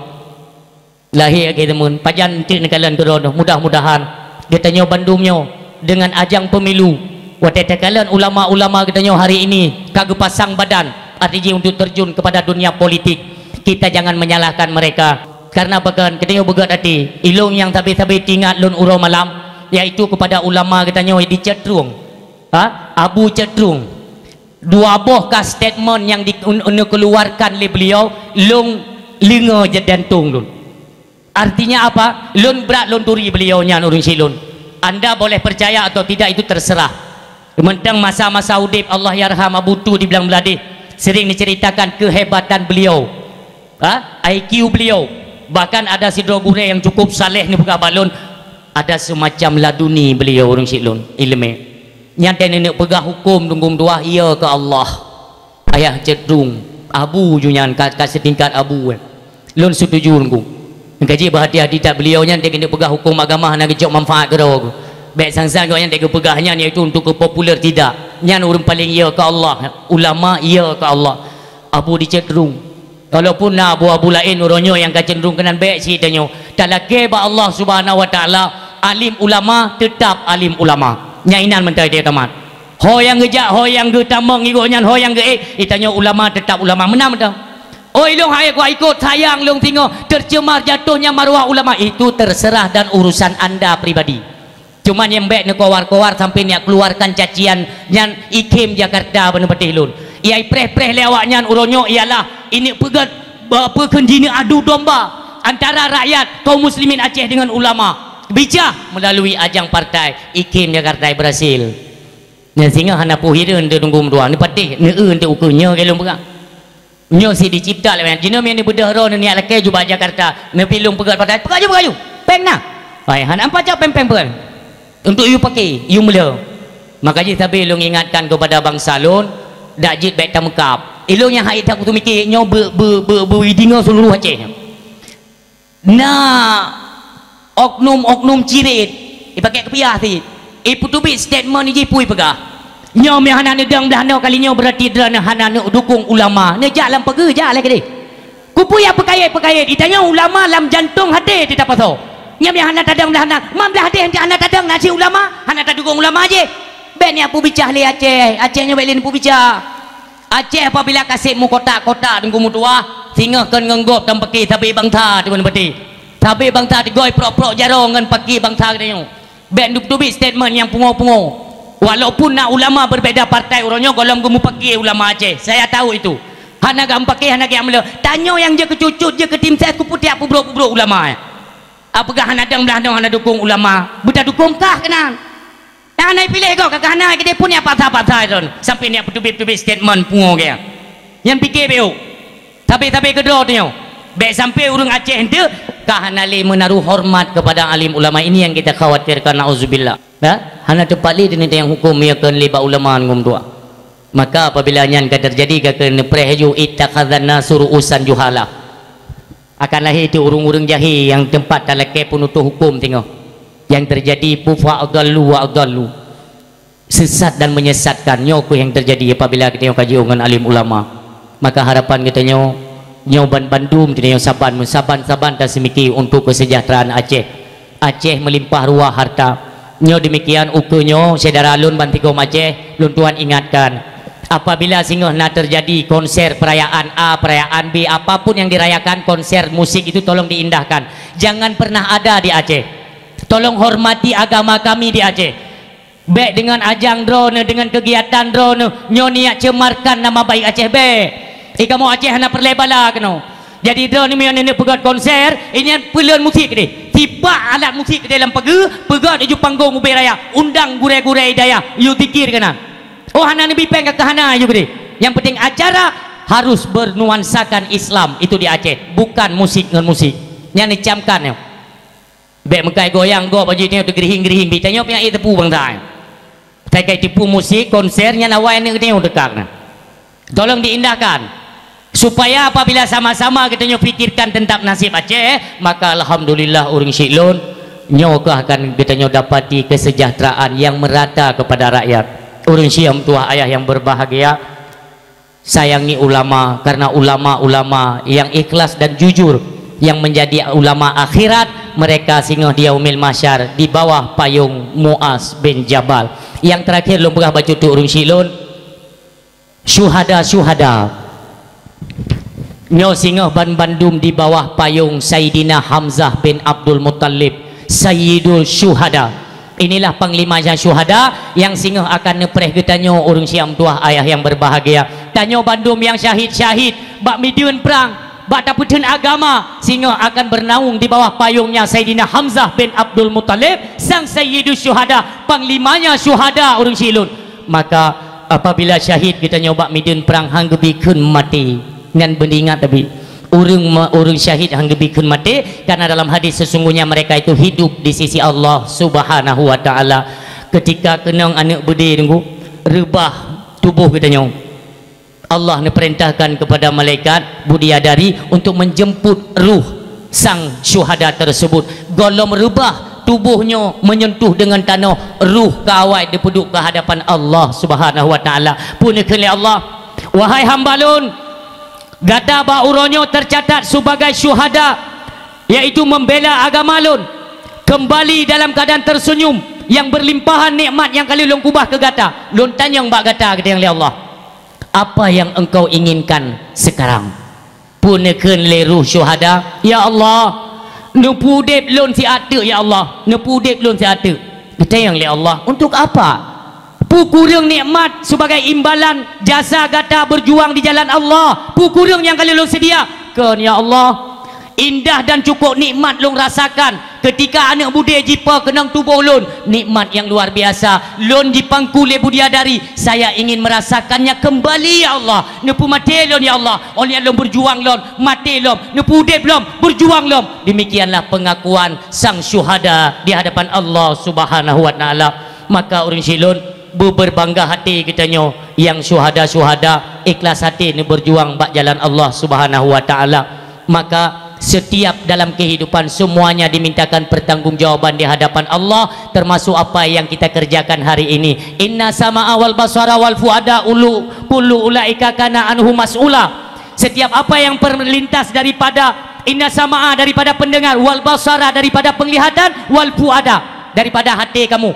Lahé lagée teumon, pajan eunteuk neukalon keudroe nyoe. Mudah-mudahan geutanyoe bandum nyoe deungon ajang pemilu, watée takalon ulama-ulama geutanyoe hari ini ka geupasang badan, arti jih untuk terjun kepada dunia politik. Kita jangan menyalahkan mereka. Karena bahkan geutanyoe beugét até, ilôn nyang sabe-sabe teuingat lôn uroe malam, yaitu kepada ulama geutanyoe di Cot Trueng. Ha? Abu Cot Trueng. Dua boh ka statement nyang di-, un-, neukeuluarkan lé beliau, lôn leungoe jadantong lôn. Artinya apa? Lôn brat lôn turi beliau nyan ureuëng syik lôn. Anda boleh percaya atau tidak, itu terserah. Mantong masa-masa udeb, Allahyarham Abu Tu di Blang Bladeh, sering diceritakan kehebatan beliau. Ha? I Q beliau. Bahkan ada sidroe gurée nyang cukup saleh neupeugah bak lôn, ada semacam laduni beliau ureuëng syik lôn, iéleumé. Nyan teuh neuneuk peugah huköm Teungku meutuah, iya keu Allah. Ayah Cot Trueng, abu ju nyan ka, ka seutingkat abu, eh. Lôn setuju Teungku. Nyang ka jih beuhati-hati that beliau nyan, dia keuneuk peugah huköm agama hana geucok manfaat keudroe. Bék sang-sang gobnyan dia geupeugah nyan yaitu untuk keu populer, tidak. Nyan ureuëng paleng iya keu Allah, ulama iya keu Allah. Abu di Cot Trueng. Walaupun na abu-abu laén uroe nyoe nyang ka cenderung keunan, bék cit tanyoe. Talakée bak Allah Subhanahu wa Taala, alim ulama teutap alim ulama. Nyan inan mantong dia tamat. Ho nyang geujak, ho nyang geutamong ngigo nyan, ho nyang geuék, itanyoe ulama teutap ulama. Meunan mantong. Oh, ilôn hai kuikot sayang lôn singoh tercemar jatuhnya maruah ulama, itu terserah dan urusan anda pribadi. Cuma nyang bék neukowar-kowar sampai neuk keuluarkan cacian nyan, ikhém Jakarta bak neupatéh lôn. Nyang ipreh-preh lé awaknyan uroe nyoe ialah ineuk peugét ba-, peue kheun jineuk adu domba antara rakyat kaum muslimin Aceh dengan ulama. Bicah melalui ajang partai, ikhém Jakarta berhasil. Nyan singoh hana peue hireuen teuh Teungku meutuah, neupatéh, neueu teuh ukeue nyoe keu lôn peugah. Nyoe sit dicipta lé awaknyan. Jinoe meunyoe neubeudôh droe neuniat lakée jubak Jakarta, neupilong peugét partai, peugah ju, peugah ju. Péng na. Hai, hana pacok péng-péng peugét. Untuk yue paké, yue meulhö. Maka jih sabe lôn ingatkan keupada bansa lôn, dak jeuet bék tameukab. Ilôn nyang hai that kutu miké nyoe beu-, beu-, beu-, beudeungoe seuluruh Aceh. Na oknum-oknum cirit, ipaké keupiah sit. Ipeuteubiet statement jih pui peugah, "Nyoe meu hana neudong blah noe kali nyoe, beurati droeneuh hana neudukong ulama. Neujak lam pageue, jak lé keudeh." Keupeue nyang peukayét-peukayét? Geutanyoe ulama lam jantong até teuh tapasoe. Nyoe meu hana tadong blah noe, man blah deh hana tadong, na cit ulama, hana tadukong ulama jih. Bèk neupeubica lé Aceh, Aceh nyoe bèk lé neupeubica. Aceh apabila ka sép meukotak-kotak Teungku meutuah, singoh kon ngon gob tameupaki sabe bansa teuma neupeuti. Sabe bansa teugôi prok-prok jaroe ngon paki bansa geutanyoe. Bèk neuteubiet statement nyang pungo-pungo. Walaupun na ulama berbeda partai uroe nyoe, gohlom geumeupaké ulama Aceh. Saya tahu itu. Hana gam paké, hana gam le. Tanyoe nyang jeuet keu cucut, jeuet keu tim ses, kupeutiak peubrok-peubrok ulama, eh. Apeugah hana dong blah dong hana dukong ulama. Beutadukong kah keunan? Hana piléh gob, ka hana, keudeh pun nyang paksa-paksa droen. Sampai nyan peuteubiet-teubiet statement pungo gaya. Nyan pike beu. Tapi-tapi keudroe tanyoe, bèk sampai ureuëng Aceh enteuk ka hana lé meunaruh hormat kepada alim ulama. Ini yang kita khawatirkan, naudzubillah. Ya? Hana teupalé deungon nyang huköm meunyoe kon lé bak ulama ngom dua. Maka apabila nyan ka terjadi, ka keuneuk preh laju, ittakhadzan nasu ru'usan juhala. Akan lahé teuk ureuëng-ureuëng jahé nyang teumpat talakée peunutoh huköm teungoh. Yang terjadi, fa adallu wa adallu. Sesat dan menyesatkan. Nyoe keuh nyang terjadi apabila geutanyoe ka jiôh ngon alim ulama. Maka harapan geutanyoe, nyoe ban bandum geutanyoe saban, saban-saban taseumiki untuk kesejahteraan Aceh. Aceh melimpah ruah harta. Nyoe demikian ukeue nyoe, syedara lôn bansigom Aceh, lôn tuan ingatkan. Apabila singoh na terjadi konser perayaan A, perayaan B, apapun yang dirayakan, konser musik itu tolong diindahkan. Jangan pernah ada di Aceh. Tolong hormati agama kami di Aceh. Bèk deungon ajang droeneuh, deungon keugiatan droeneuh, nyoe niat cemarkan nama baik Aceh, bèk. Di kamoe Aceh hana peureulèe bala keunoe. Jadi droeneuh meunyoe neuneuk peugöt konser, inyan peulheueh musik keudeh. Tipak alat musik keudeh lam pageue, peugöt laju panggong ubé raya, undang gurèe-gurèe dayah, yue zikir keunan. Oh, hana neubi péng ka hana yue keudeh. Yang penting acara harus bernuansakan Islam, itu di Aceh, bukan musik ngon musik. Nyan neucamkan nyoe. Bèk meukai goyang gob baju tanyoe teugeurihing-geurihing, bi tanyoe pian ék teupeu bansa. Kai-kai tipu musik, konser, nyan awai aneuk tanyoe teuka keunan. Tolong diindahkan. Supaya apabila sama-sama geutanyoe pikirkan tentang nasib Aceh, maka alhamdulillah ureuëng syiek lôn, nyoe keuh akan geutanyoe dapati kesejahteraan yang merata kepada rakyat. Ureuëng syiek meutuah ayah yang berbahagia, sayangi ulama, karena ulama-ulama yang ikhlas dan jujur yang menjadi ulama akhirat, mereka singoh di yaumil mahsyar di bawah payung Muaz bin Jabal. Yang terakhir lôn peugah bacut teuk ureuëng syiek lôn, syuhada-syuhada. Nyoe singoh ban bandum di bawah payung Saidina Hamzah bin Abdul Muttalib, Sayyidul Syuhada. Inilah panglimanya syuhada yang singoh akan neupreh geutanyoe ureuëng syiek meutuah ayah yang berbahagia. Tanyoe bandum nyang syahid-syahid bak mideuen prang, bak tapeutheun agama, singoh akan bernaung di bawah payungnya Saidina Hamzah bin Abdul Muttalib, sang Sayyidus Syuhada, panglimanya syuhada ureuëng syiek lôn. Maka apabila syahid geutanyoe bak mideuen prang han geubi kheun maté, nyan beuingat tabi. Ureuëng ma-, ureuëng syahid han geubi kheun maté, karena dalam hadis sesungguhnya mereka itu hidup di sisi Allah Subhanahu wa Ta'ala. Ketika keunong aneuk beudé teungku, reubah tuboh geutanyoe, Allah neupeurintahkan kepada malaikat Budiadari untuk menjemput ruh sang syuhada tersebut. Gohlom reubah tuboh nyoe menyentuh dengan tanoh, ruh ka awai dipeuduek ke hadapan Allah Subhanahu wa Ta'ala. Peue neukheun lé Allah, "Wahai hamba lôn, gata bak uroe nyoe tercatat sebagai syuhada, yaitu membela agama lôn, kembali dalam keadaan tersenyum yang berlimpahan nikmat yang ka lheueh lôn keubah keu gata." Lôn tanyong bak gata, geutanyong lé Allah, "Apa yang engkau inginkan sekarang?" Peue neukheun lé ruh syuhada, "Ya Allah, neupeuudeb lôn siat teuk, ya Allah, neupeuudeb lôn siat teuk." Geutanyong lé Allah, "Untuk apa? Peue kureueng nikmat sebagai imbalan jasa gata berjuang di jalan Allah? Peue kureueng nyang ka lheueh lôn seudia?" "Kon, ya Allah, indah dan cukup nikmat lôn rasakan ketika aneuk beudé jipo keunong tuboh lôn, nikmat yang luar biasa. Lôn jipangku lé Budiadari, saya ingin merasakannya kembali, ya Allah. Neupeumaté lôn, ya Allah. Óh lheueh lôn berjuang lom, maté lom, neupeuudeb lom, berjuang lom." Demikianlah pengakuan sang syuhada di hadapan Allah Subhanahu wa Ta'ala. Maka ureuëng syiek lôn, beuberbangga hati geutanyoe nyang syuhada-syuhada, ikhlas hati neuberjuang bak jalan Allah Subhanahu wa Ta'ala. Maka Setiap dalam kehidupan, semuanya dimintakan pertanggungjawaban di hadapan Allah, termasuk apa yang kita kerjakan hari ini. Inna sama'a wal basara wal fuada ulu, kullu ulaika kana anhu mas'ula. Setiap apa yang terlintas daripada inna sama'a, daripada pendengar, wal basara, daripada penglihatan, wal fuada, daripada hati kamu.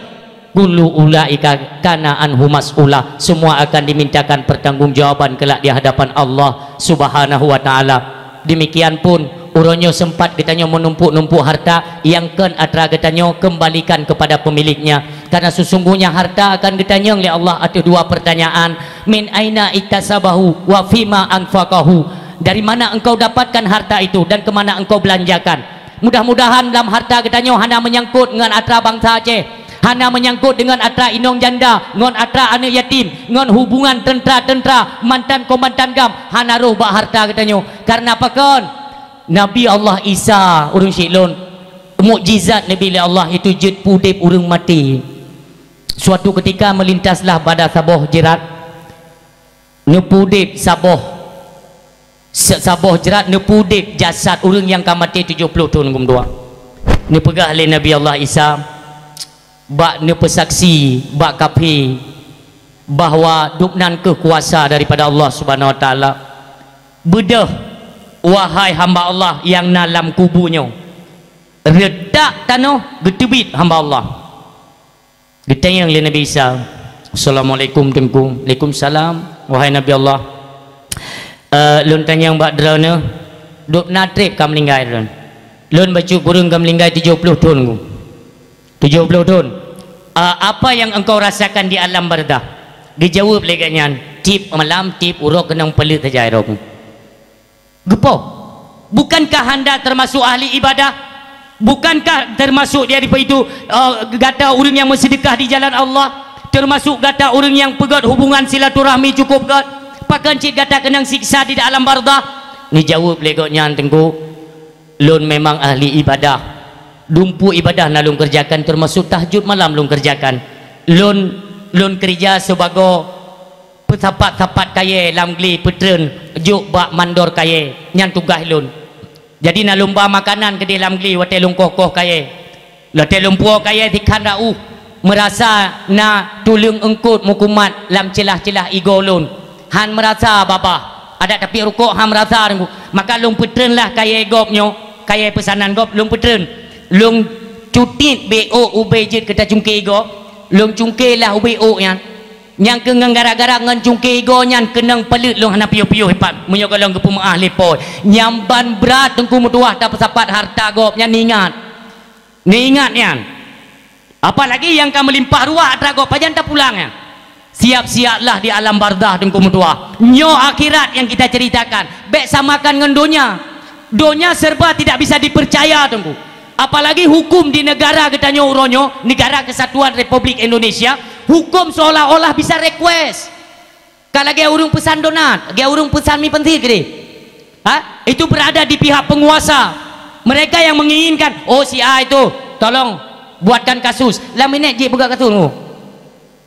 Kullu ulaika kana anhu mas'ula. Semua akan dimintakan pertanggungjawaban kelak di hadapan Allah Subhanahu wa Ta'ala. Demikian pun, uroe nyoe sempat geutanyoe menumpuk-numpuk harta, nyang kon atra geutanyoe, kembalikan kepada pemiliknya. Karena sesungguhnya harta akan geutanyong lé Allah ateueh dua pertanyaan, "Min aina iktasabahu wa fima anfaqahu?" Dari mana engkau dapatkan harta itu dan ke mana engkau belanjakan? Mudah-mudahan lam harta geutanyoe hana meunyangkot ngon atra bansa Aceh, hana meunyangkot deungon atra inong janda, ngon atra aneuk yatim, ngon hubungan teuntra-teuntra, mantan komandan GAM, hana roh bak harta geutanyoe. Karena pakon? Nabi Allah Isa, ureuëng syiek lôn, mukjizat Nabi lé Allah itu jeuet peudeb ureuëng maté. Suatu ketika melintaslah bak saboh jeurat, neupeudeb saboh, sa-, saboh jeurat neupeudeb jasad ureuëng nyang ka maté tujoh ploh thon geumeudua. Neupeugah lé Nabi Allah Isa, bak neupeusaksi bak kafé bahwa Gobnyan kheueh kuasa daripada Allah Subhanahu Wa Taala. Beudôh, wahai hamba Allah nyang na lam kubu nyoe, reutak tanoh geuteubiet hamba Allah. Geutanyong lé Nabi Isa, "Assalamualaikum, Teungku." "Waalaikumsalam, wahai Nabi Allah." "Eh, lôn tanyong bak droeneuh, dub na treb ka meuninggai lôn?" "Lôn bacut kureueng ka meuninggai tujoh ploh thon, Teungku." "Tujoh ploh thon. Eh, apa yang engkau rasakan di alam barzah?" Geujaweueb lé gobnyan, "Tieb malam, tieb uroe keunong peuleuet saja, Teungku." Geupo? Bukankah Anda termasuk ahli ibadah? Bukankah termasuk di hadapan itu, eh, gata ureuëng nyang meuseudeukah di jalan Allah? Termasuk gata ureuëng nyang peugét hubungan silaturahmi cukup gét? Pakon cit gata keunong siksa di alam barzah? Neujaweueb lé gobnyan, "Teungku, lôn memang ahli ibadah. Dumpue ibadah na lôn keureujakan, termasuk tahajud malam lôn keureujakan. Lôn, lôn keureuja sibagoe peusapat-sapat kayée lam glé peutreun jok bak mandor kayée, nyan tugaih lôn. Jadi na lôn ba makanan keudeh lam glé watée lôn koh-koh kayée. Watée lôn puwoe kayée sikhan rauh, meurasa na tuleueng eungkot meukumat lam ceulah-ceulah igoe lôn. Han meurasa babah. Adak tapi rukok han meurasa, Teungku. Maka lôn peutreunlah kayée gob nyoe, kayée peusanan gob lôn peutreun. Lôn cutiet ubé ôk ubé jeuet keu tacungké igoe. Lôn cungkélah ubé ôk nyan." Nyang keuh ngon gara-gara ngon cungké igoe nyan keunong peuleuet lôn hana piôh-piôh ipat, meunyoe gohlom geupeumeuáh lé Po. Nyan ban brat, Teungku meutuwah, tapeusapat harta gob nyan, ingat. Neuingat nyan. Apalagi nyang ka meulimpah ruah atra gob, pajan tapulang nyan. Siap-siaplah di alam barzah, Teungku meutuwah. Nyoe akhirat nyang kita ceritakan. Bék samakan ngon donya. Donya serba tidak bisa dipercaya, Teungku. Apalagi hukum di negara geutanyoe uroe nyoe, Negara Kesatuan Republik Indonesia, hukum seolah-olah bisa request. Ka lagée ureuëng peusan donat, lagée ureuëng peusan mi peuntri keudeh. Ha? Itu berada di pihak penguasa. Mereka yang menginginkan, "Oh, si A itu, tolong buatkan kasus." Lam minét jih peugah kasus, Teungku.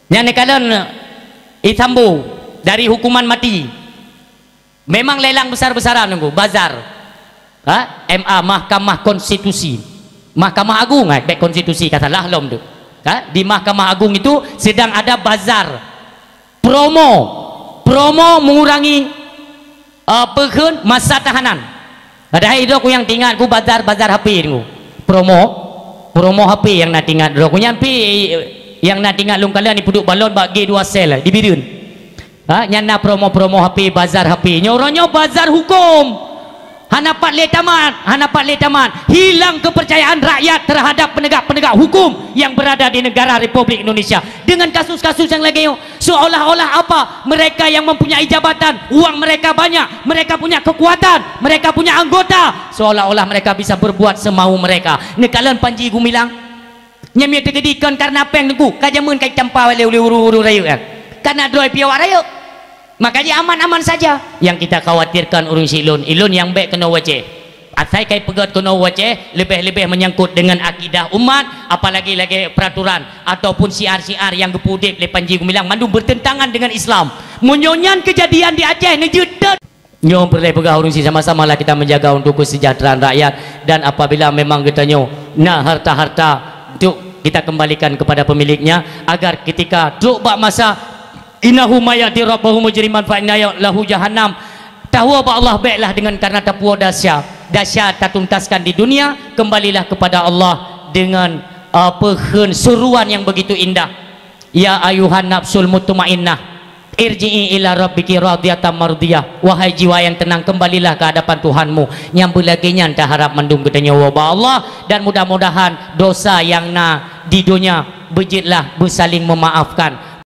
Nyan neukalon, eh, Sambo dari hukuman mati. Memang lelang besar-besaran, Teungku, bazar. Ha? M A, Mahkamah Konstitusi. Mahkamah Agung, ha, bék konstitusi ka salah lom tu. Ha? Di Mahkamah Agung itu sedang ada bazar. Promo. Promo mengurangi, eh, peukheun masa tahanan. Padahai droe ku nyang teuingat ku bazar, bazar H P, Teungku. Promo. Promo H P nyang na teuingat droe ku nyan pi, nyang na teuingat lôn kalon di Puduk Balon bak G dua Sel di Bireuen. Ha, nyan na promo-promo H P, bazar H P. Nyoe uroe nyoe bazar hukum. Hana pat lé tamat, hana pat lé tamat. Hilang kepercayaan rakyat terhadap penegak-penegak hukum yang berada di negara Republik Indonesia. Dengan kasus-kasus yang lagée nyoe, seolah-olah apa? Mereka yang mempunyai jabatan, uang mereka banyak, mereka punya kekuatan, mereka punya anggota, seolah-olah mereka bisa berbuat semau mereka. Neukalon Panji Gumilang. Nyan meunyo teukeudi kon kareuna péng, Teungku, ka jameun ka jitampa lé ureuëng-ureuëng rayeuk nyan. Kareuna droe piôh awak rayeuk. Maka ji aman-aman saja. Nyang kita khawatirkan ureuëng syiek lôn, ilôn nyang bék keunoe u Aceh. Asai kai peugét keunoe u Aceh, leubeh-leubeh menyangkut dengan akidah umat, apalagi lagée peraturan ataupun syiar-syiar nyang geupeuudeb lé Panji Gumilang, mandum bertentangan dengan Islam. Meunyo nyan keujadian di Aceh, neujeuet teuk. Nyoe peureulée peugah ureuëng sih, sama-samalah kita menjaga untuk kesejahteraan rakyat. Dan apabila memang geutanyoe na harta-harta, untuk kita kembalikan kepada pemiliknya, agar ketika trok bak masa, "Innahu may ya'ti rabbahu mujriman fa inna lahu jahannam," tawoe bak Allah, béklah dengan karena tapuwoe desya. Desya tatuntaskan di dunia, kembalilah kepada Allah dengan, eh, peukheun seruan yang begitu indah. "Ya ayuhan nafsul mutmainnah, irji'i ila rabbiki radiyatan mardiyah." Wahai jiwa yang tenang, kembalilah ke hadapan Tuhanmu. Nyang beulagée nyan taharap mandum geutanyoe bak Allah, dan mudah-mudahan dosa yang na di dunia beujeuetlah beusaling memaafkan.